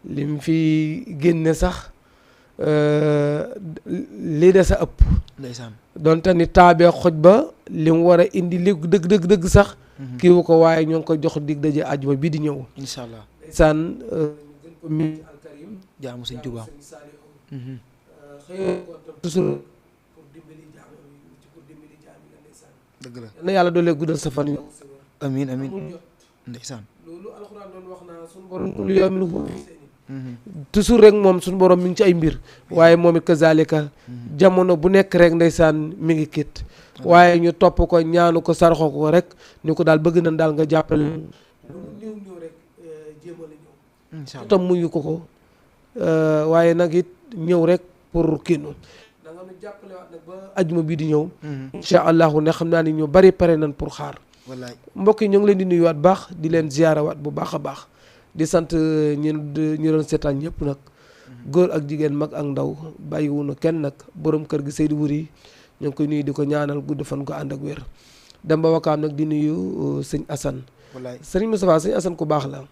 lim fi génne sax lii de sa ëpp ndeysaan donte ni taabee xoj ba li mu war a indi li dëgg sax kii wu ko waaye ñoo ngi ko jox dig daje àjjuma bii di ñëw incha allah ndeysaan gën ko mi alkarim jaamu Sëñ Tuubaa xëy toujours pour dimbali jaam la ndeysaan dëgg la na yàlla doolee guddal sa fan yow amiin amiin ndeysaan loolu alxuraan doon wax naa suñu borom kullu yawmin huwa toujours rek moom suñu borom mi ngi ci ay mbir waaye moom it kazalika jamono bu nekk rek ndeysaan mi ngi kit waaye ñu topp ko ñaanu ko sarxo ko rek ñu ko daal bëgg nañ daal nga jàppale ñëw rek jéemale ñëw tam muñu ko waaye nag it ñëw rek pour kiinu da nga nu jàppale waat nag ba ajuma bii di ñëw incha allahu ne xam naa ni ñu bari pare nañ pour xaar wallaay mbokk yi ñu ngi leen di nuyuwaat baax di leen ziyaarawaat bu baax a baax di sant ñi doon seetaan ñëpp nag góor ak jigéen mag ak ndaw bàyyiwunu kenn nag borom kër gi Seydou Wuri ñu ngi koy nuyu di ko ñaanal gudd fan ko ànd ak wér dem ba wakaam nag di nuyu sëñ Assane wallaay sëñ Moustapha sëñ Assane ku baax la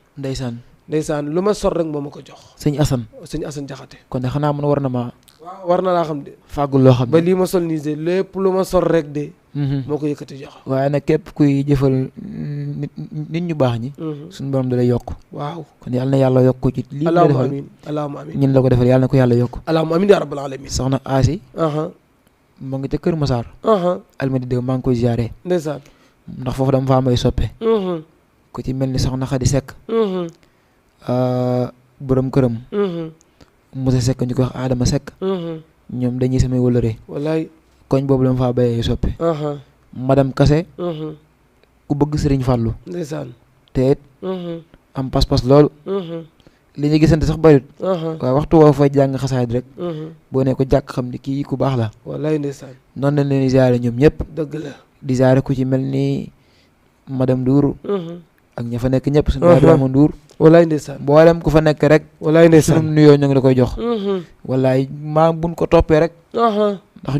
ndeysaan lu ma sor rek moo ma ko jox sëñ Assane Jaxate kon de xanaa man war na ma waaw war na laa xam de fàggul loo xam ba lii ma sol nii de lépp lu ma sor rek de moo ko yëkkati jox waaye nag képp kuy jëfal nit ñu baax ñi suñu borom da lay yokk waaw kon yàlla na yàlla yokk ci lii nga defal allahumma amin ñun la ko defal yàlla na ko yàlla yokk allahumma amin ya rabbal alamin soxna Asi mu ngi ca Kër Masaar almadi dëgg maa ngi koy ziare ndeysaan ndax foofu dama faa may soppe ku ci mel ni soxna Xadi Sekk borom këram Musa Sekk ñu koy wax Adama Sekk ñoom dañuy samay wëlëre wallaay koñ boobu la ma faa bayee soppe madame Kase ku bëgg Sëriñ Fàllu ndeysaan te it am pas-pas loolu li ñu gisante sax bariwut waaw waxtu woo fay jàng xasaayid rek boo ne ko jàkk xam ni kii ku baax la wallaay ndeysaan noonu lañ leen di ziare ñoom ñëpp dëgg la di ziare ku ci mel ni madame Ndour ak ña fa nekk ñëpp suñu Ibrahima Ndour wallaay ndeysaan mboolem ku fa nekk rek wallaay ndeysaan sunu nuyoo ñu ngi la koy jox wallaay maa buñ ko toppee rek ndax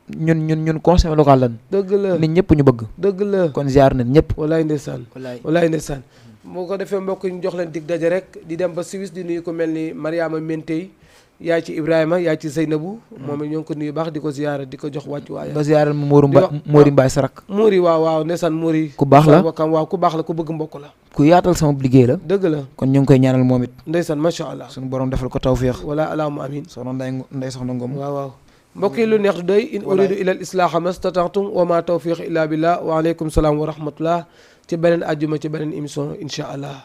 ñun conseil local lan dëgg la nit ñëpp ñu bëgg dëgg la kon ziar nañ ñëpp wallaay ndeysaan wallaay wallaay ndeysaan moo ko defee mbokk ñu jox leen dig daje rek di dem ba Suisse di nuyu ko mel ni Mariama Mentey yaay ci Ibrahima yaay ci Seynabou moom it ñoo ngi ko nuyu baax di ko ziyaara di ko jox wàccu waaya nga ziyaaral mu Mori Mbaye Sarak Mori waaw ndeysaan Mori ku baax la bokkam waaw ku baax la ku bëgg mbokk la ku yaatal sama liggéey la dëgg la kon ñu ngi koy ñaanal moom it ndeysaan macha allah suñu borom defal ko tawféex wala allahumma amin soxna Ndey soxna Ngom waaw mbokk yi lu neex du doy in uridu ila al islaaha mastata'tum wa ma tawfiq illa billah wa aleykum salaam wa rahmatullah ci beneen àjjuma ci beneen émission incha allah